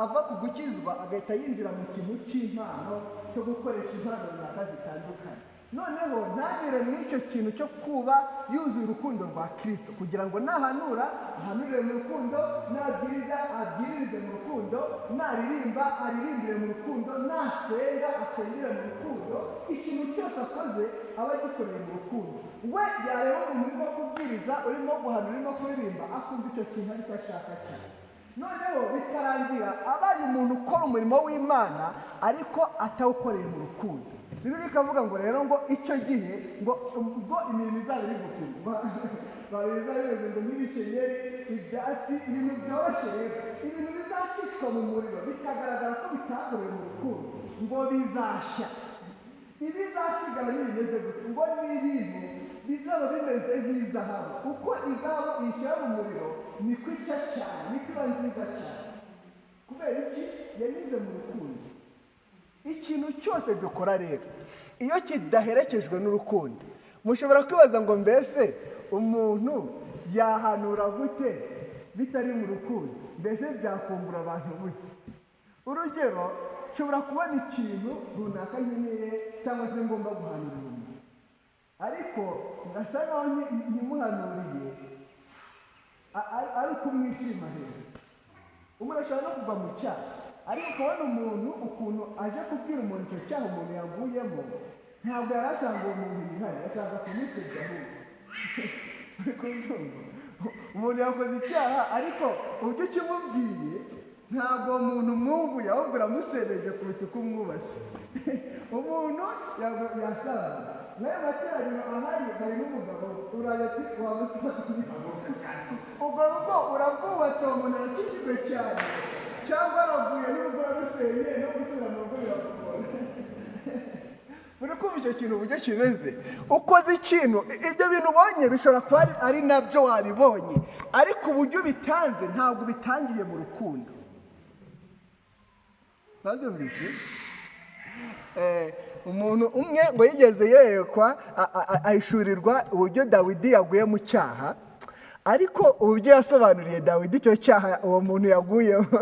ava ku gukizwa, agahita yinjira mu kintu cy'impano, cyo gukoresha impano runaka zitandukanye. Noneho ntanyure muri icyo kintu cyo kuba yuzuye urukundo rwa Kristo, kugira ngo nahanura ahanurire mu rukundo, nabwiriza abwiririze mu rukundo, naririmba aririmbire mu rukundo, nasenga asengere mu rukundo. Ikintu cyose akoze aba agikoreye mu rukundo. We yareba umuntu urimo kubwiriza, urimo guhanura, urimo kuririmba, akumva icyo kintu aricyo ashaka cyane. Noneho bikarangira abaye umuntu ukora umurimo w'Imana ariko atawukoreye mu rukundo. Bibiliya ikavuga ngo rero ngo icyo gihe ngo ubwo imirimo izaba iri gupimwa, bizaba bimeze ngo nk'ibikenyeri, ibyatsi, ibintu byoroshye rero, ibintu bizacishwa mu muriro bikagaragara ko bitakorewe mu rukundo, ngo bizashya. Ibizasigara ntibimeze gutya, ngo ni ibintu bizaba bimeze nk'izahabu. Uko izahabu uyishyira mu muriro niko icya cyane, niko iba nziza cyane. Kubera iki? Yanyuze mu rukundo. Ikintu cyose dukora rero iyo kidaherekejwe n'urukundo, mushobora kwibaza ngo mbese umuntu yahanura gute bitari mu rukundo? Mbese byakungura abantu gute? Urugero, nshobora kubona ikintu runaka nkeneye cyangwa se ngomba guhanurira umuntu, ariko ngasa nkaho nkimuhanuriye ari ukumwishima hejuru. Umuntu ashobora no kugwa mu cyaha, ariko ukabona umuntu ukuntu aje kubwira umuntu icyo cyaha umuntu yaguyemo, ntabwo yari ashaka uwo muntu yihariye, ashaka kumusebya ahubwo. Uri kubyumva? Umuntu yakoze icyaha, ariko uburyo ukimubwiye ntabwo uwo muntu umwunguye, ahubwo uramusebeje kuruta uko umwubashye. Umuntu yasaza n'ayo materaniro ahari, hari n'umugabo uraye ati wamusaza. Ubwo rugo urabwubatse, uwo muntu arakijijwe cyane, cyangwa araguye n'urugo urarusenye, no gusubira mu rugo biramugora. Muri kumva icyo kintu uburyo kimeze? Ukoze ikintu, ibyo bintu ubonye bishobora kuba ari nabyo wabibonye, ariko uburyo ubitanze ntabwo ubitangiye mu rukundo. Babyumvise? Umuntu umwe ngo yigeze yerekwa, ahishurirwa uburyo Dawidi yaguye mu cyaha, ariko uburyo yasobanuriye Dawidi icyo cyaha uwo muntu yaguyemo,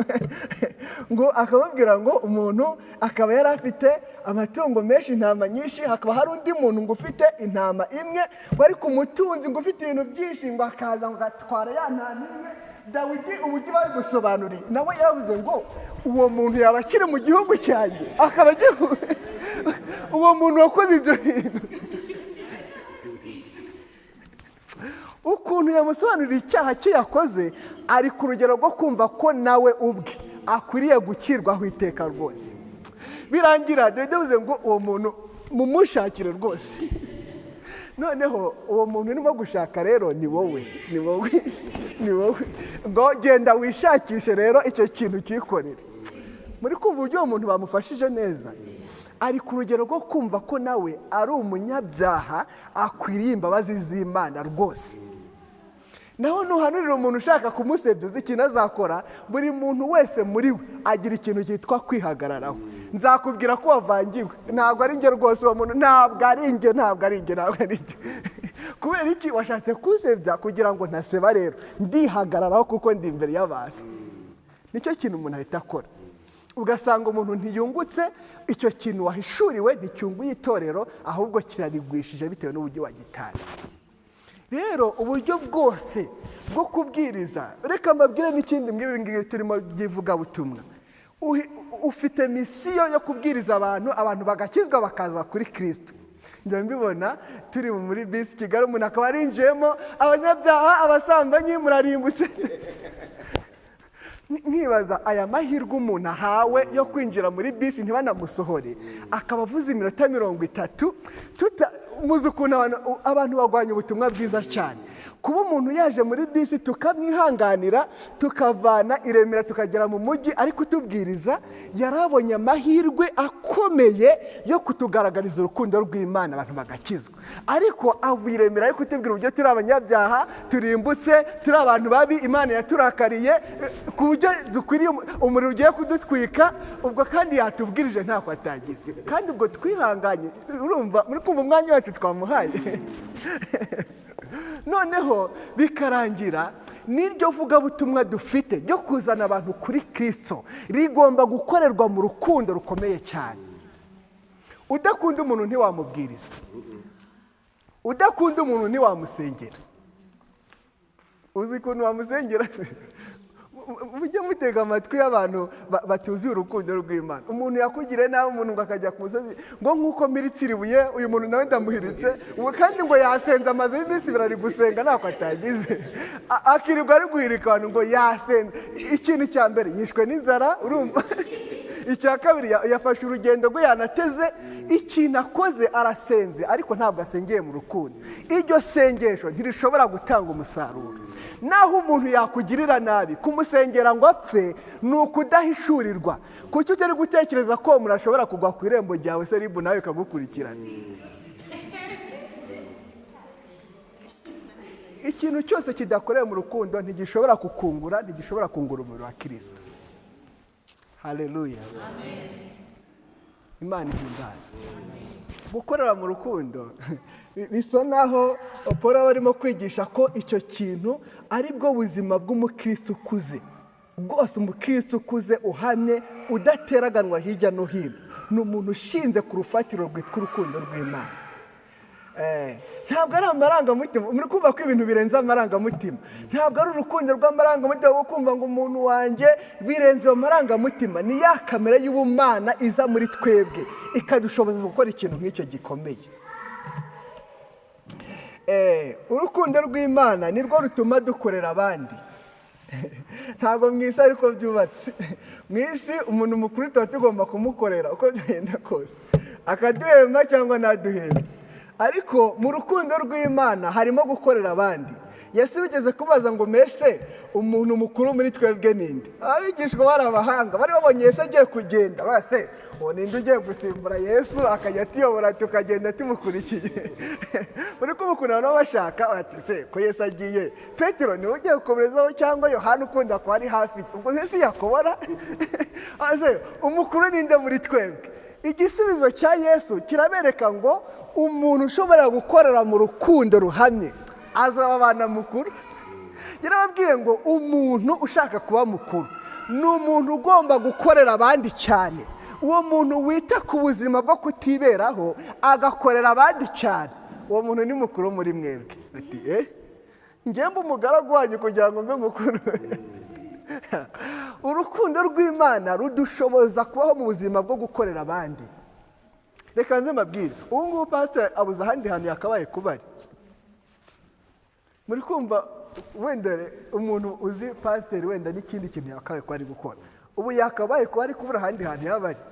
ngo akamubwira ngo umuntu akaba yari afite amatungo menshi, intama nyinshi, hakaba hari undi muntu ngo ufite intama imwe, ngo ariko umutunzi ngo ufite ibintu byinshi ngo akaza ngo agatwara ya ntama imwe. Dawidi uburyo babigusobanuriye nawe yaravuze ngo uwo muntu yaba akiri mu gihugu cyanjye, akaba agiye uwo muntu wakoze ibyo bintu. Ukuntu yamusobanurira icyaha cye yakoze, ari ku rugero rwo kumva ko nawe ubwe akwiriye gukirwaho iteka rwose. Birangira Dawidi avuze ngo uwo muntu mumushakire rwose. Noneho uwo muntu urimo gushaka rero ni wowe, ni wowe, ni wowe. Ngo genda wishakishe rero icyo kintu cyikorere. Muri kumva uburyo uwo muntu bamufashije neza, ari ku rugero rwo kumva ko nawe ari umunyabyaha, akwiriye imbabazi z'Imana rwose. Naho nuhanurira umuntu ushaka kumusebya, uzi ikintu azakora? Buri muntu wese muri we agira ikintu cyitwa kwihagararaho. Nzakubwira ko wavangiwe, ntabwo ari njye rwose, uwo muntu ntabwo ari njye, ntabwo ari njye, ntabwo ari njye. Kubera iki washatse kunsebya? Kugira ngo ntaseba. Rero ndihagararaho kuko ndi imbere y'abantu. Nicyo kintu umuntu ahita akora, ugasanga umuntu ntiyungutse. Icyo kintu wahishuriwe nticyunguye itorero, ahubwo kirarigwishije bitewe n'uburyo wagitanze. Rero uburyo bwose bwo kubwiriza, reka mbabwire n'ikindi mw'ibi ngibi turimo by'ivugabutumwa. Ufite mission yo kubwiriza abantu, abantu bagakizwa, bakaza kuri Kirisito. Njya mbibona turi muri bisi Kigali, umuntu akaba arinjiyemo: "Abanyabyaha, abasambanyi, murarimbutse." Nkibaza aya mahirwe umuntu ahawe yo kwinjira muri bisi ntibanamusohore, akaba avuze iminota 30. Muzi ukuntu abantu barwanya ubutumwa bwiza cyane. Kuba umuntu yaje muri bisi tukamwihanganira, tukavana i Remera tukagera mu mujyi ari kutubwiriza, yarabonye amahirwe akomeye yo kutugaragariza urukundo rw'Imana, abantu bagakizwa. Ariko avuye i Remera ari kutubwira uburyo turi abanyabyaha, turimbutse, turi abantu babi, Imana yaturakariye ku buryo dukwiriye umuriro ugiye kudutwika. Ubwo kandi yatubwirije ntako atagize, kandi ubwo twihanganye. Urumva muri kumva umwanya wacu twamuhaye, noneho bikarangira. N'iryo vugabutumwa dufite ryo kuzana abantu kuri Kirisito rigomba gukorerwa mu rukundo rukomeye cyane. Udakunda umuntu ntiwamubwiriza, udakunda umuntu ntiwamusengera. Uzi ukuntu wamusengera? Mujye mutega amatwi y'abantu batuzuye urukundo rw'Imana. Umuntu yakugiriye nabi, umuntu ngo akajya ku musozi ngo nk'uko mpiritse ibuye, uyu muntu nawe ndamuhiritse. Ubu kandi ngo yasenze, amaze iminsi 2 ari gusenga, ntako atagize. Akirirwa ari guhirika abantu ngo yasenze. Ikintu cya mbere, yishwe n'inzara, urumva? Icya kabiri, yafashe urugendo rwe, yanateze. Ikintu akoze, arasenze, ariko ntabwo asengeye mu rukundo. Iryo sengesho ntirishobora gutanga umusaruro. Naho umuntu yakugirira nabi, kumusengera ngo apfe ni ukudahishurirwa. Kuki utari gutekereza ko uwo muntu ashobora kugwa ku irembo ryawe se, ribu nawe ikagukurikirana? Ikintu cyose kidakorewe mu rukundo ntigishobora kukungura, ntigishobora kungura umubiri wa Kirisito. Haleluya, Imana ihimbaza. Gukorera mu rukundo bisa naho Paul aba arimo kwigisha ko icyo kintu ari bwo buzima bw'umukristo ukuze rwose. Umukristo ukuze, uhamye, udateraganwa hirya no hino, ni umuntu ushinze ku rufatiro rwitwa urukundo rw'Imana. Ntabwo ari amarangamutima. Muri kumva ko ibintu birenze amarangamutima. Ntabwo ari urukundo rw'amarangamutima wo kumva ngo umuntu wanjye, birenze ayo marangamutima. Ni ya kamere y'ubumana iza muri twebwe, ikadushoboza gukora ikintu nk'icyo gikomeye. Urukundo rw'Imana nirwo rutuma dukorera abandi. Ntabwo mu isi ariko byubatse. Mu isi umuntu mukuru tuba tugomba kumukorera uko byagenda kose, akaduhemba cyangwa ntaduhembe. Ariko mu rukundo rw'Imana harimo gukorera abandi. Yesu bigeze kubaza ngo: "Mbese umuntu mukuru muri twebwe ninde?" Abigishwa bari abahanga, bari babonye Yesu agiye kugenda, base uwo ninde ugiye gusimbura Yesu, akajya atuyobora, tukagenda tumukurikiye? Muri kumukunda nabo bashaka bati: "Se ko Yesu agiye, Petero niwe ugiye gukomerezaho cyangwa Yohana ukunda kuba ari hafi? Ubwo se yakobora ase umukuru ninde muri twebwe?" Igisubizo cya Yesu kirabereka ngo umuntu ushobora gukorera mu rukundo ruhamye azaba abana mukuru. Yarababwiye ngo umuntu ushaka kuba mukuru ni umuntu ugomba gukorera abandi cyane. Uwo muntu wita ku buzima bwo kutiberaho, agakorera abandi cyane, uwo muntu ni mukuru muri mwebwe. Ati: "Ngembe umugaragu wanyu kugira ngo mbe mukuru." Urukundo rw'Imana rudushoboza kubaho mu buzima bwo gukorera abandi. Reka nze mbabwire, ubu ngubu pasiteri abuze ahandi hantu yakabaye kuba ari. Muri kumva wenda umuntu uzi pasiteri, wenda n'ikindi kintu yakabaye kuba ari gukora, ubu yakabaye kuba ari kubura ahandi hantu yaba ari.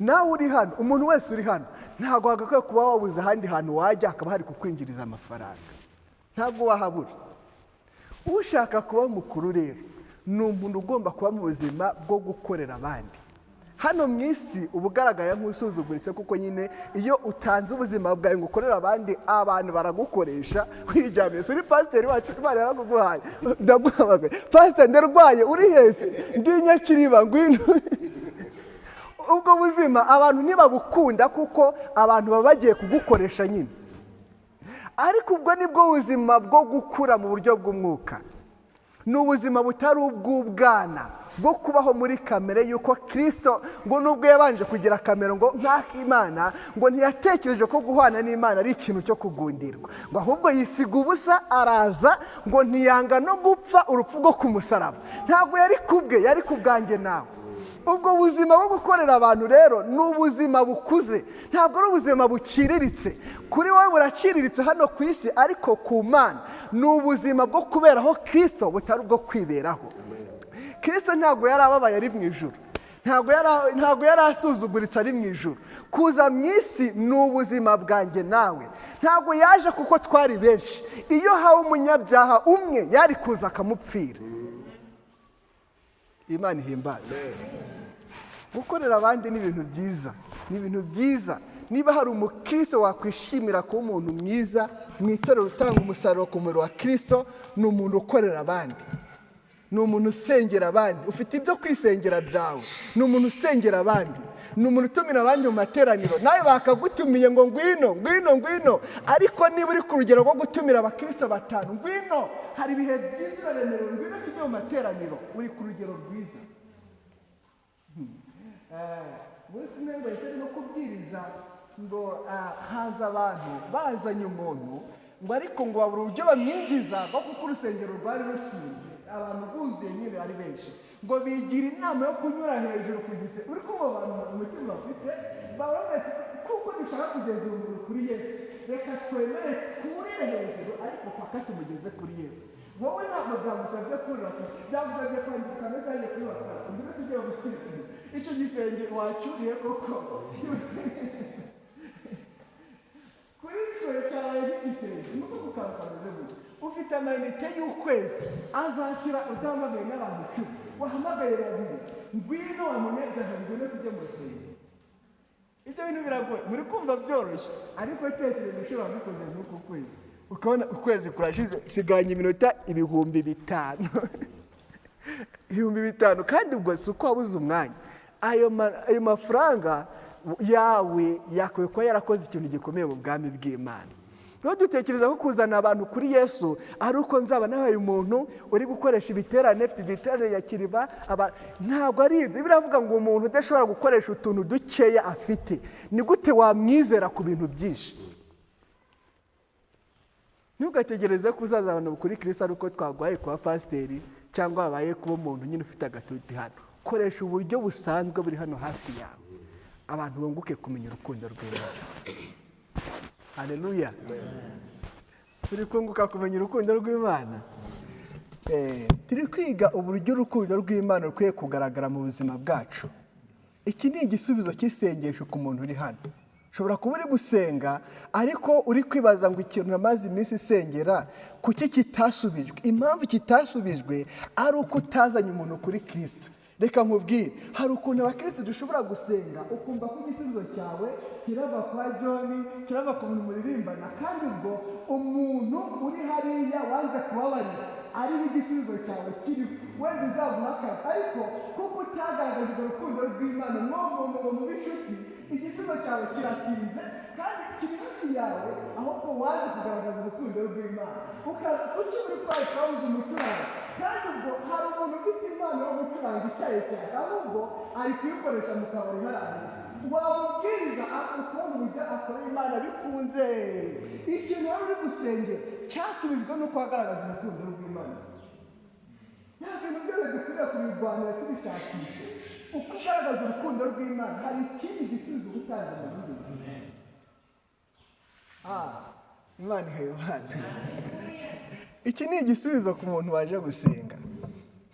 Nawe uri hano, umuntu wese uri hano, ntabwo wagakwiye kuba wabuze ahandi hantu wajya hakaba hari kukwinjiriza amafaranga, ntabwo wahabura. Ushaka kuba mukuru rero ni umuntu ugomba kuba mu buzima bwo gukorera abandi. Hano mu isi uba ugaragaye nk'usuzuguritse, kuko nyine iyo utanze ubuzima bwawe ngo ukorere abandi, abantu baragukoresha. Wiryamiye, uri pasiteri wacu, Imana yarakuguhaye, ndaguhamagaye: "Pasiteri, ndarwaye, uri hese?" "Ndi Nyakiriba, ngwino." Ubwo buzima abantu ntibabukunda, kuko abantu baba bagiye kugukoresha nyine. Ariko ubwo nibwo buzima bwo gukura mu buryo bw'umwuka. Ni ubuzima butari ubw'ubwana bwo kubaho muri kamere, y'uko Kirisito ngo nubwo yabanje kugira kamere ngo nk'ak'Imana, ngo ntiyatekereje ko guhwana n'Imana ari ikintu cyo kugundirwa, ngo ahubwo yisiga ubusa, araza, ngo ntiyanga no gupfa urupfu rwo ku musaraba. Ntabwo yari kubwe, yari ku bwanjye nawe. Ubwo buzima bwo gukorera abantu rero ni ubuzima bukuze, ntabwo ari ubuzima buciriritse. Kuri wowe buraciriritse hano ku isi, ariko ku Mana ni ubuzima bwo kuberaho Kirisito, butari ubwo kwiberaho. Kirisito ntabwo yari ababaye ari mu ijuru, ntabwo yari asuzuguritse ari mu ijuru. Kuza mu isi ni ubuzima bwanjye nawe. Ntabwo yaje kuko twari benshi. Iyo hawe umunyabyaha umwe, yari kuza akamupfira. Imana ihimbaza. Gukorera abandi ni ibintu byiza, ni ibintu byiza. Niba hari umukristo wakwishimira kuba umuntu mwiza mu itorero, utanga umusaruro ku muriro wa Kirisito, ni umuntu ukorera abandi, ni umuntu usengera abandi. Ufite ibyo kwisengera byawe, ni umuntu usengera abandi, ni umuntu utumira abandi mu materaniro. Nawe bakagutumiye ngo ngwino, ngwino, ngwino. Ariko niba uri ku rugero rwo gutumira abakristo batanu, ngwino, hari ibihe byiza, uraremerewe, ngwino tujye mu materaniro, uri ku rugero rwiza. Umunsi umwe ngo yahise no kubwiriza, ngo haza abantu bazanye umuntu, ngo ariko ngo babura uburyo bamwinjiza ngo kuko urusengero rwari rufunze, abantu buzuye nyine ari benshi. Ngo bigira inama yo kunyura hejuru ku gisenge. Uri kumva abantu umutima bafite? Baravuga ati: "Kuko dushaka kugeza umuntu kuri Yesu, reka twemere twurire hejuru, ariko paka tumugeze kuri Yesu." Wowe ntabwo byagusabye kurira, byagusabye kwandika message kuri WhatsApp: "Ngwino tujye gutwikira icyo gisenge." Wacyuriye koko? Kuri twe cyabaye nk'igisenge, nuko ku kantu kameze gutya. Ufite amayinite y'ukwezi azashyira, udahamagaye n'abantu 10, wahamagaye babiri: "Ngwino wa munyabyaha, ngwino tujye mu rusengero." Ibyo bintu biragoye, muri kumva byoroshye, ariko tekereza ushobora kubikoze nk'uku kwezi, ukabona ukwezi kurashize, sigaranye iminota 5000, 5000. Kandi ubwo si uko wabuze umwanya. Ayo mafaranga yawe yakwiye kuba yarakoze ikintu gikomeye mu bwami bw'Imana. Rero dutekereza ko kuzana abantu kuri Yesu ari uko nzaba nahaye umuntu uri gukoresha ibiterane, afite igiterane ya Kiriba. Ntabwo ari ibyo. Biravuga ngo umuntu udashobora gukoresha utuntu dukeya afite, ni gute wamwizera ku bintu byinshi? Ntugategereze ko uzaza abantu kuri Kirisi ari uko twaguhaye kuba pasiteri cyangwa wabaye kuba umuntu nyine ufite agatuti hano. Koresha uburyo busanzwe buri hano hafi yawe, abantu bunguke kumenya urukundo rw'Imana. Haleluya! Turi kunguka kumenya urukundo rw'Imana. Turi kwiga uburyo urukundo rw'Imana rukwiye kugaragara mu buzima bwacu. Iki ni igisubizo cy'isengesho ku muntu uri hano. Ushobora kuba uri gusenga, ariko uri kwibaza ngo ikintu namaze iminsi isengera kuki kitasubijwe? Impamvu kitasubijwe ari uko utazanye umuntu kuri Kirisito. Reka nkubwire, hari ukuntu abakristo dushobora gusenga, ukumva ko igisubizo cyawe kirava kwa John, kirava ku muntu muririmbana, kandi ubwo umuntu uri hariya wanze kubabarira ariho igisubizo cyawe kiri. Wenda uzaguha akazi, ariko kuko utagaragaje urwo rukundo rw'Imana mw'uwo muntu ngo mube inshuti, igisubizo cyawe kiratinze kandi kiri hafi yawe, ahubwo waje kugaragaza urukundo rw'Imana. Ukaza kuki uri kwawe twabuze umucuranzi, kandi ubwo hari umuntu ufite impano yo gucuranga icyayi cyawe, ahubwo ari kuyikoresha mu kabari hariya. Wamubwiriza, ukabona uburyo akora Imana bikunze. Ikintu wari uri gusengera cyasubijwe n'uko wagaragaje urukundo rw'Imana. Nta bintu byose dukwiriye kubirwanira tubishakisha. Uko ugaragaza urukundo rw'Imana, hari ikindi gisubizo uba utanze mu bindi bintu. Imana ihimbaze. Iki ni igisubizo ku muntu waje gusenga.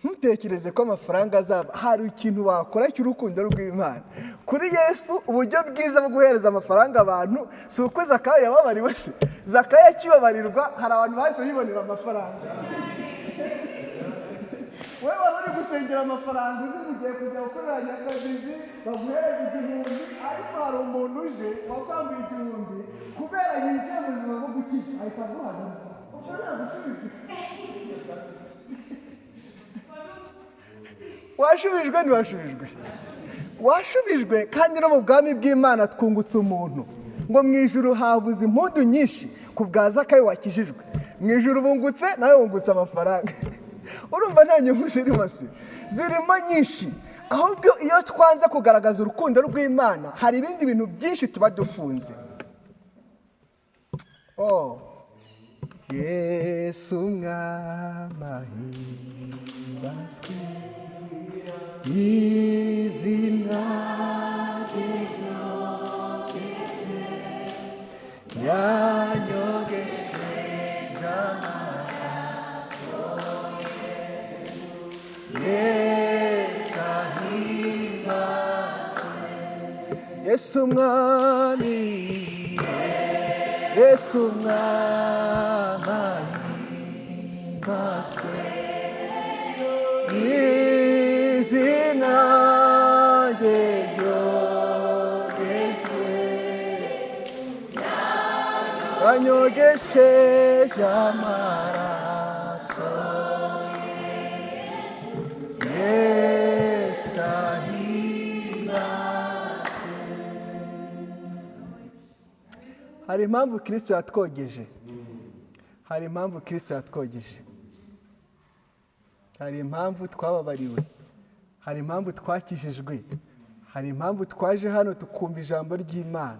Ntutekereze ko amafaranga azaba. Hari ikintu wakora cy'urukundo rw'Imana kuri Yesu. Uburyo bwiza bwo guhereza amafaranga abantu si uko Zakayo yababariwe se? Zakayo akibabarirwa, hari abantu bahise bibonera amafaranga. Wowe wari uri gusengera amafaranga, uzi ngo ugiye kujya gukorera nyakabizi baguhereza 1000, ariko hari umuntu uje wakwambuye 1000, kubera yinjiye mu buzima bwo gukiza ahita aguhana. Ushobora gusubiza. Washubijwe? Ntiwashubijwe? Washubijwe. Kandi no mu bwami bw'Imana twungutse umuntu. Ngo mu ijuru habuze impundu nyinshi ku bwa Zakayo wakijijwe. Mu ijuru bungutse, nawe wungutse amafaranga. Urumva nta nyungu zirimo? Se zirimo nyinshi. Ahubwo iyo twanze kugaragaza urukundo rw'Imana, hari ibindi bintu byinshi tuba dufunze. Oh, Yesu mwami ahimbazwe, izina rye ryogejwe, yanyogesheje amaraso. Yesu ahimbazwe, Yesu mwami, Yesu mwami ahimbazwe, izina rye ryogezwe, yanyogesheje amaraso. Yesu ahimbazwe. Hari impamvu Kristo yatwogeje. Hari impamvu Kristo yatwogeje. Hari impamvu twababariwe. Hari impamvu twakijijwe. Hari impamvu twaje hano tukumva ijambo ry'Imana.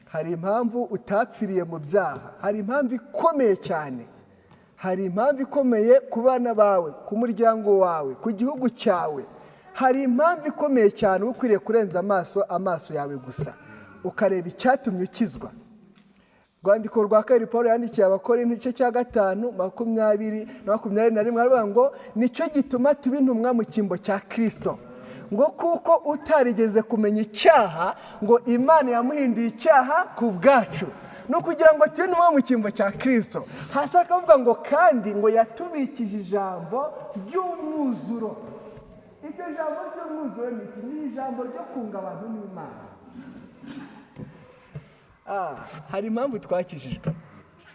Hari impamvu utapfiriye mu byaha. Hari impamvu ikomeye cyane. Hari impamvu ikomeye ku bana bawe, ku muryango wawe, ku gihugu cyawe. Hari impamvu ikomeye cyane uba ukwiriye kurenza amaso yawe gusa, ukareba icyatumye ukizwa. Rwandiko rwa kabiri Paul yandikiye Abakorinto, igice cya 5, 20 na 21, aravuga ngo nicyo gituma tuba intumwa mu cyimbo cya Kristo, ngo kuko utarigeze kumenya icyaha, ngo Imana yamuhinduye icyaha ku bwacu, ni ukugira ngo tube intumwa mu cyimbo cya Kristo. Hasi akavuga ngo kandi ngo yatubikije ijambo ry'umwuzuro. Iryo jambo ry'umwuzuro ni iki? Ni ijambo ryo kunga abantu n'Imana. Hari impamvu twakijijwe.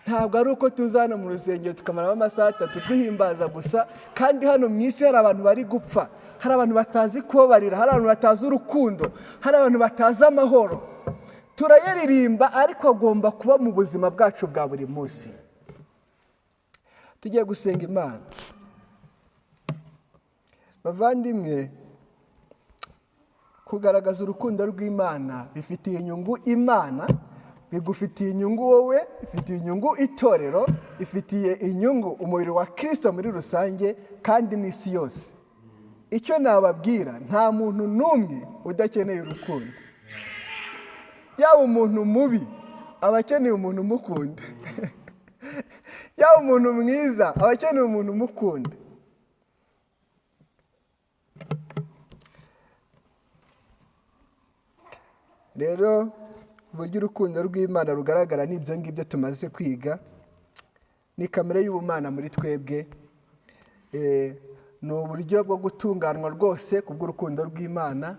Ntabwo ari uko tuza hano mu rusengero tukamaramo amasaha 3 duhimbaza gusa, kandi hano mu isi hari abantu bari gupfa, hari abantu batazi kubabarira, hari abantu batazi urukundo, hari abantu batazi amahoro. Turayaririmba, ariko agomba kuba mu buzima bwacu bwa buri munsi. Tugiye gusenga Imana. Bavandimwe, kugaragaza urukundo rw'Imana bifitiye inyungu Imana, bigufitiye inyungu wowe, ifitiye inyungu itorero, ifitiye inyungu umubiri wa Kristo muri rusange, kandi n'isi yose. Icyo nababwira, nta muntu n'umwe udakeneye urukundo. Yaba umuntu mubi aba akeneye umuntu umukunda, yaba umuntu mwiza aba akeneye umuntu umukunda. Rero uburyo urukundo rw'Imana rugaragara ni ibyo ngibyo tumaze kwiga, ni kamere y'ubumana muri twebwe, ni uburyo bwo gutunganwa rwose kubw'urukundo rw'Imana,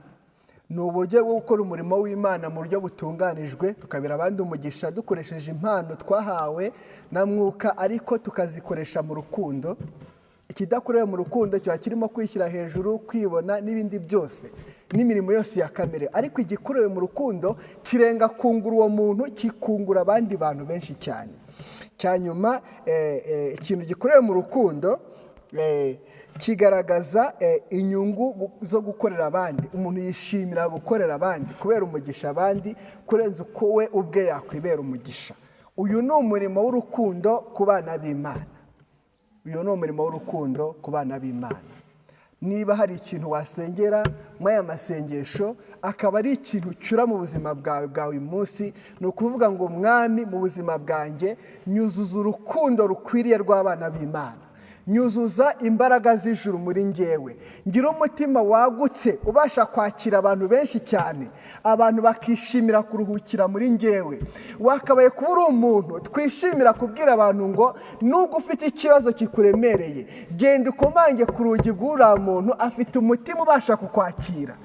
ni uburyo bwo gukora umurimo w'Imana mu buryo butunganijwe, tukabera abandi umugisha dukoresheje impano twahawe na Mwuka, ariko tukazikoresha mu rukundo. Ikidakorewe mu rukundo kiba kirimo kwishyira hejuru, kwibona n'ibindi byose, n'imirimo yose ya kamere. Ariko igikorewe mu rukundo kirenga kungura uwo muntu, kikungura abandi bantu benshi cyane. Cya nyuma, ikintu gikorewe mu rukundo kigaragaza inyungu zo gukorera abandi. Umuntu yishimira gukorera abandi, kubera umugisha abandi, kurenza uko we ubwe yakwibera umugisha. Uyu ni umurimo w'urukundo ku bana b'Imana. Uyu ni umurimo w'urukundo ku bana b'Imana. Niba hari ikintu wasengera muri aya masengesho, akaba ari ikintu ucyura mu buzima bwawe bwa buri munsi, ni ukuvuga ngo Mwami, mu buzima bwanjye nyuzuza urukundo rukwiriye rw'abana b'Imana. Nyuzuza imbaraga z'ijuru muri ngewe, ngira umutima wagutse ubasha kwakira abantu benshi cyane, abantu bakishimira kuruhukira muri ngewe. Wakabaye kuba uri umuntu twishimira kubwira abantu ngo nubwo ufite ikibazo kikuremereye, genda ukomange ku rugi rw'uriya muntu, afite umutima ubasha kukwakira.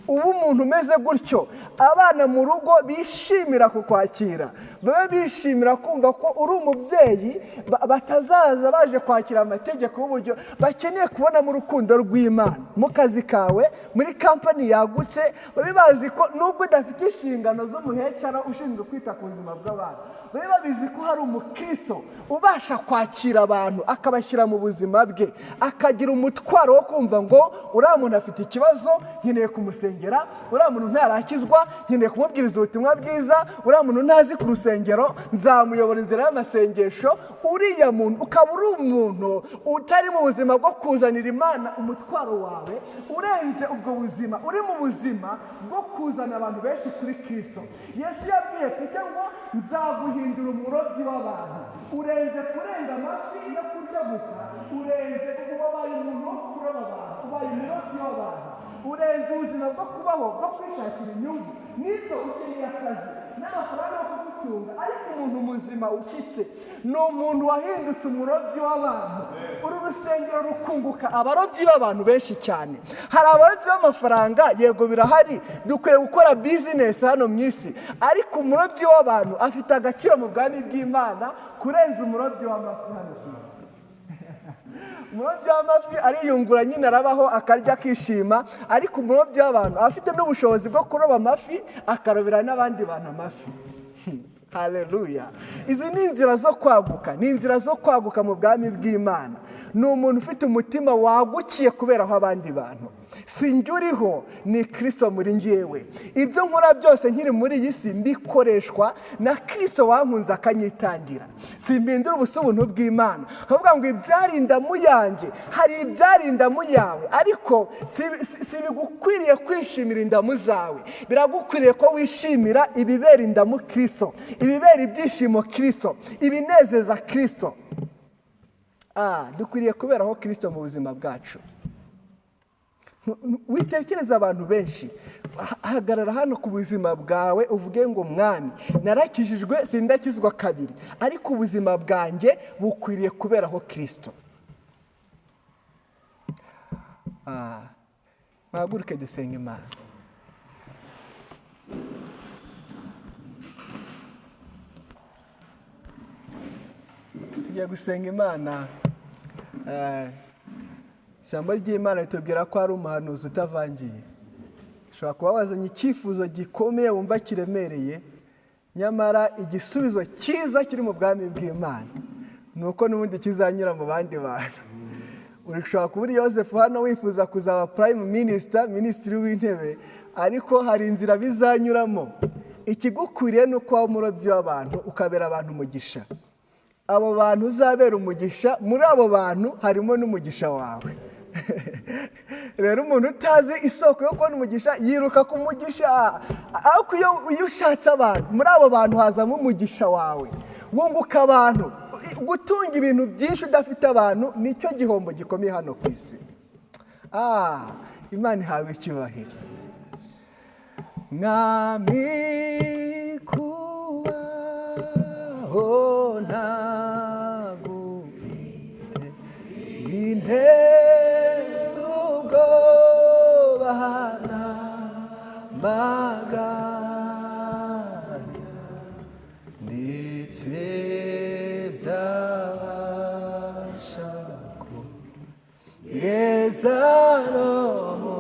Uba umuntu umeze gutyo, abana mu rugo bishimira kukwakira, babe bishimira kumva ko uri umubyeyi, batazaza baje kwakira amategeko y'uburyo bakeneye kubonamo urukundo rw'Imana. Mu kazi kawe, muri kampani yagutse, babe bazi ko nubwo udafite inshingano z'umuhecara ushinzwe kwita ku buzima bw'abantu, babe babizi ko hari umukristo ubasha kwakira abantu akabashyira mu buzima bwe, akagira umutwaro wo kumva ngo uriya muntu afite ikibazo, nkeneye kumusengera, uriya muntu ntarakizwa, nkeneye kumubwiriza ubutumwa bwiza, uriya muntu ntazi ku rusengero, nzamuyobora inzira y'amasengesho. Uriya muntu ukaba uri umuntu utari mu buzima bwo kuzanira Imana umutwaro wawe, urenze ubwo buzima, uri mu buzima bwo kuzana abantu benshi kuri Kristo. Yesu yabwiye Petero ngo nzaguhindura umurobyi w'abantu. Urenze kurenga amafi yo kurya gusa, urenze ubaye umuntu wo kuroba abantu, ubaye umurobyi w'abantu, urenze ubuzima bwo kubaho bwo kwishakira inyungu, nibyo ukeneye akazi n'amafaranga yo kugutunga, ariko umuntu muzima ushyitse ni umuntu wahindutse umurobyi w'abantu. Uru rusengero rukunguka abarobyi b'abantu benshi cyane. Hari abarobyi b'amafaranga, yego birahari, dukwiye gukora bizinesi hano mu isi, ariko umurobyi w'abantu afite agaciro mu bwami bw'Imana kurenza umurobyi w'amafi hano ku isi. Umurobyi w'amafi ariyungura nyine, arabaho akarya akishima, ariko umurobyi w'abantu afite n'ubushobozi bwo kuroba amafi akarobera n'abandi bantu amafi. Haleluya! Izi ni inzira zo kwaguka, ni inzira zo kwaguka mu bwami bw'Imana. Ni umuntu ufite umutima wagukiye kuberaho abandi bantu. Si njye uriho, ni Kristo muri njyewe. Ibyo nkora byose nkiri muri iyi si mbikoreshwa na Kristo wankunze akanyitangira. Simpindura ubusa ubuntu bw'Imana. Nkavuga ngo ibyari indamu yanjye, hari ibyari indamu yawe, ariko si bigukwiriye kwishimira indamu zawe. Biragukwiriye ko wishimira ibibera indamu Kristo, ibibera ibyishimo Kristo, ibinezeza Kristo. Dukwiriye kuberaho Kristo mu buzima bwacu. Witekereza abantu benshi, hagarara hano ku buzima bwawe uvuge ngo mwami, narakijijwe sindakizwa kabiri, ariko ubuzima bwanjye bukwiriye kuberaho Kristo. Muhaguruke dusenge Imana. Tugiye gusenga Imana. Ijambo ry'Imana ritubwira ko ari umuhanuzi utavangiye. Ushobora kuba wazanye icyifuzo gikomeye wumva kiremereye, nyamara igisubizo cyiza kiri mu bwami bw'Imana ni uko n'ubundi kizanyura mu bandi bantu. Ushobora kuba uri Yosefu hano wifuza kuzaba prime minister, minisitiri w'intebe, ariko hari inzira bizanyuramo. Ikigukwiriye ni uko waba umurobyi w'abantu, ukabera abantu umugisha. Abo bantu uzabera umugisha, muri abo bantu harimo n'umugisha wawe. Rero umuntu utazi isoko yo kubona umugisha yiruka ku mugisha, ariko iyo ushatse abantu, muri abo bantu hazamo umugisha wawe. Wunguka abantu. Gutunga ibintu byinshi udafite abantu nicyo gihombo gikomeye hano ku isi. Imana ihawe icyubahiro. Mwami kubaho ntagufite bintera ubwoba n'amaganya, ndetse byabasha kugeza no mu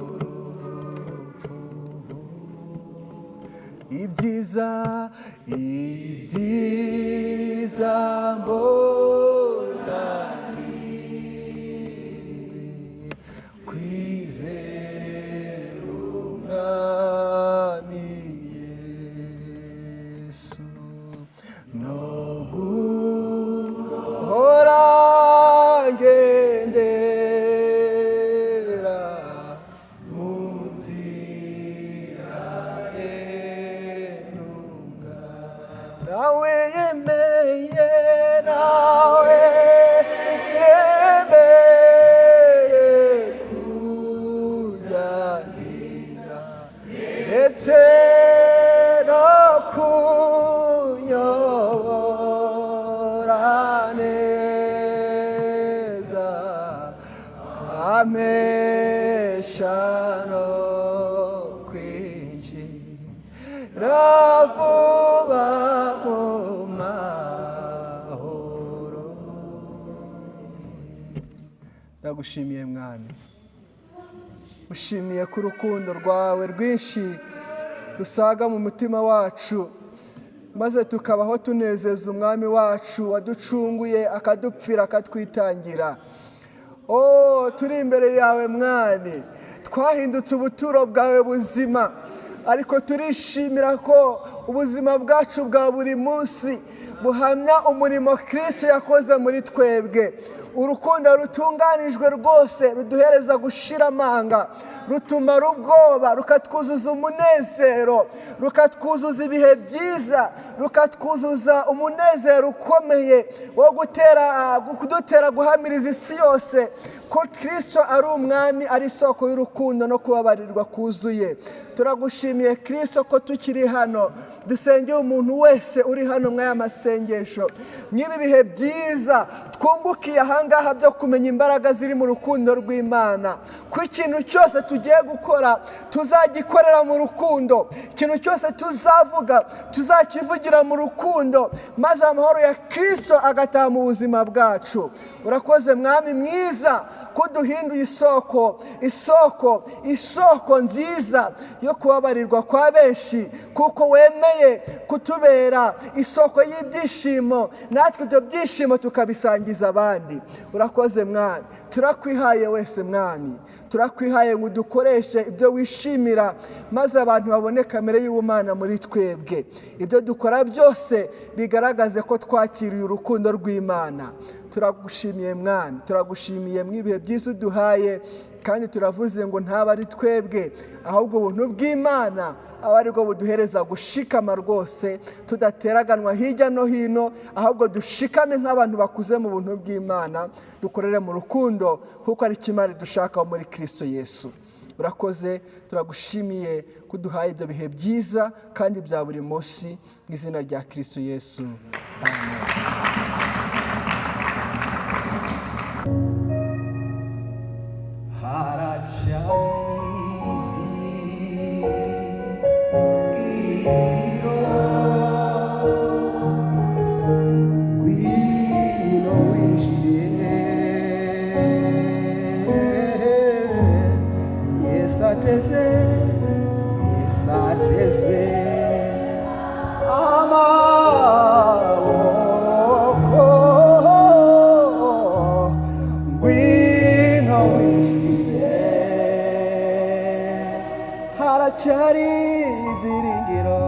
rupfu. Ibyiza, ibyiza mbona ni kwizera Umwami Yesu no guhora ngendera mu nzira ye ntungane. Nawe yemeye Ampesha no kwinjira vuba mu mahoro. Ndagushimiye Mwami, ushimiye ko urukundo rwawe rwinshi rusaga mu mutima wacu, maze tukabaho tunezeza Umwami wacu waducunguye, akadupfira, akatwitangira. Oh, turi imbere yawe Mwami, twahindutse ubuturo bwawe buzima, ariko turishimira ko ubuzima bwacu bwa buri munsi buhamya umurimo Kristo yakoze muri twebwe. Urukundo rutunganijwe rwose ruduhereza gushira amanga, rutumara ubwoba, rukatwuzuza umunezero, rukatwuzuza ibihe byiza, rukatwuzuza umunezero ukomeye wo kudutera guhamiriza isi yose ko Kristo ari Umwami, ari isoko y'urukundo no kubabarirwa kuzuye. Turagushimiye Kristo ko tukiri hano, dusengeye umuntu wese uri hano mw'aya masengesho, n'ibi bihe byiza twungukiye ahangaha byo kumenya imbaraga ziri mu rukundo rw'Imana, ko ikintu cyose tugiye gukora tuzagikorera mu rukundo, ikintu cyose tuzavuga tuzakivugira mu rukundo, maze amahoro ya Kristo agataha mu buzima bwacu. Urakoze Mwami mwiza ko duhinduye isoko, isoko, isoko nziza yo kubabarirwa kwa benshi, kuko wemeye kutubera isoko y'ibyishimo, natwe ibyo byishimo tukabisangiza abandi. Urakoze Mwami, turakwihaye wese Mwami, turakwihaye ngo udukoreshe ibyo wishimira, maze abantu babone kamere y'ubumana muri twebwe. Ibyo dukora byose bigaragaze ko twakiriye urukundo rw'Imana. Turagushimiye Mwami, turagushimiye mw'ibihe byiza uduhaye, kandi turavuze ngo ntaba ari twebwe, ahubwo ubuntu bw'Imana aba aribwo buduhereza gushikama rwose, tudateraganwa hirya no hino, ahubwo dushikame nk'abantu bakuze mu buntu bw'Imana, dukorere mu rukundo kuko ari cyo Imana idushakaho muri Kristo Yesu. Urakoze, turagushimiye kuduhaye ibyo bihe byiza kandi bya buri munsi, mu izina rya Kristo Yesu, amen. Ngwino winjire, Yesu ateze, Yesu ateze amaboko, ngwino winjire, haracyari ibyiringiro.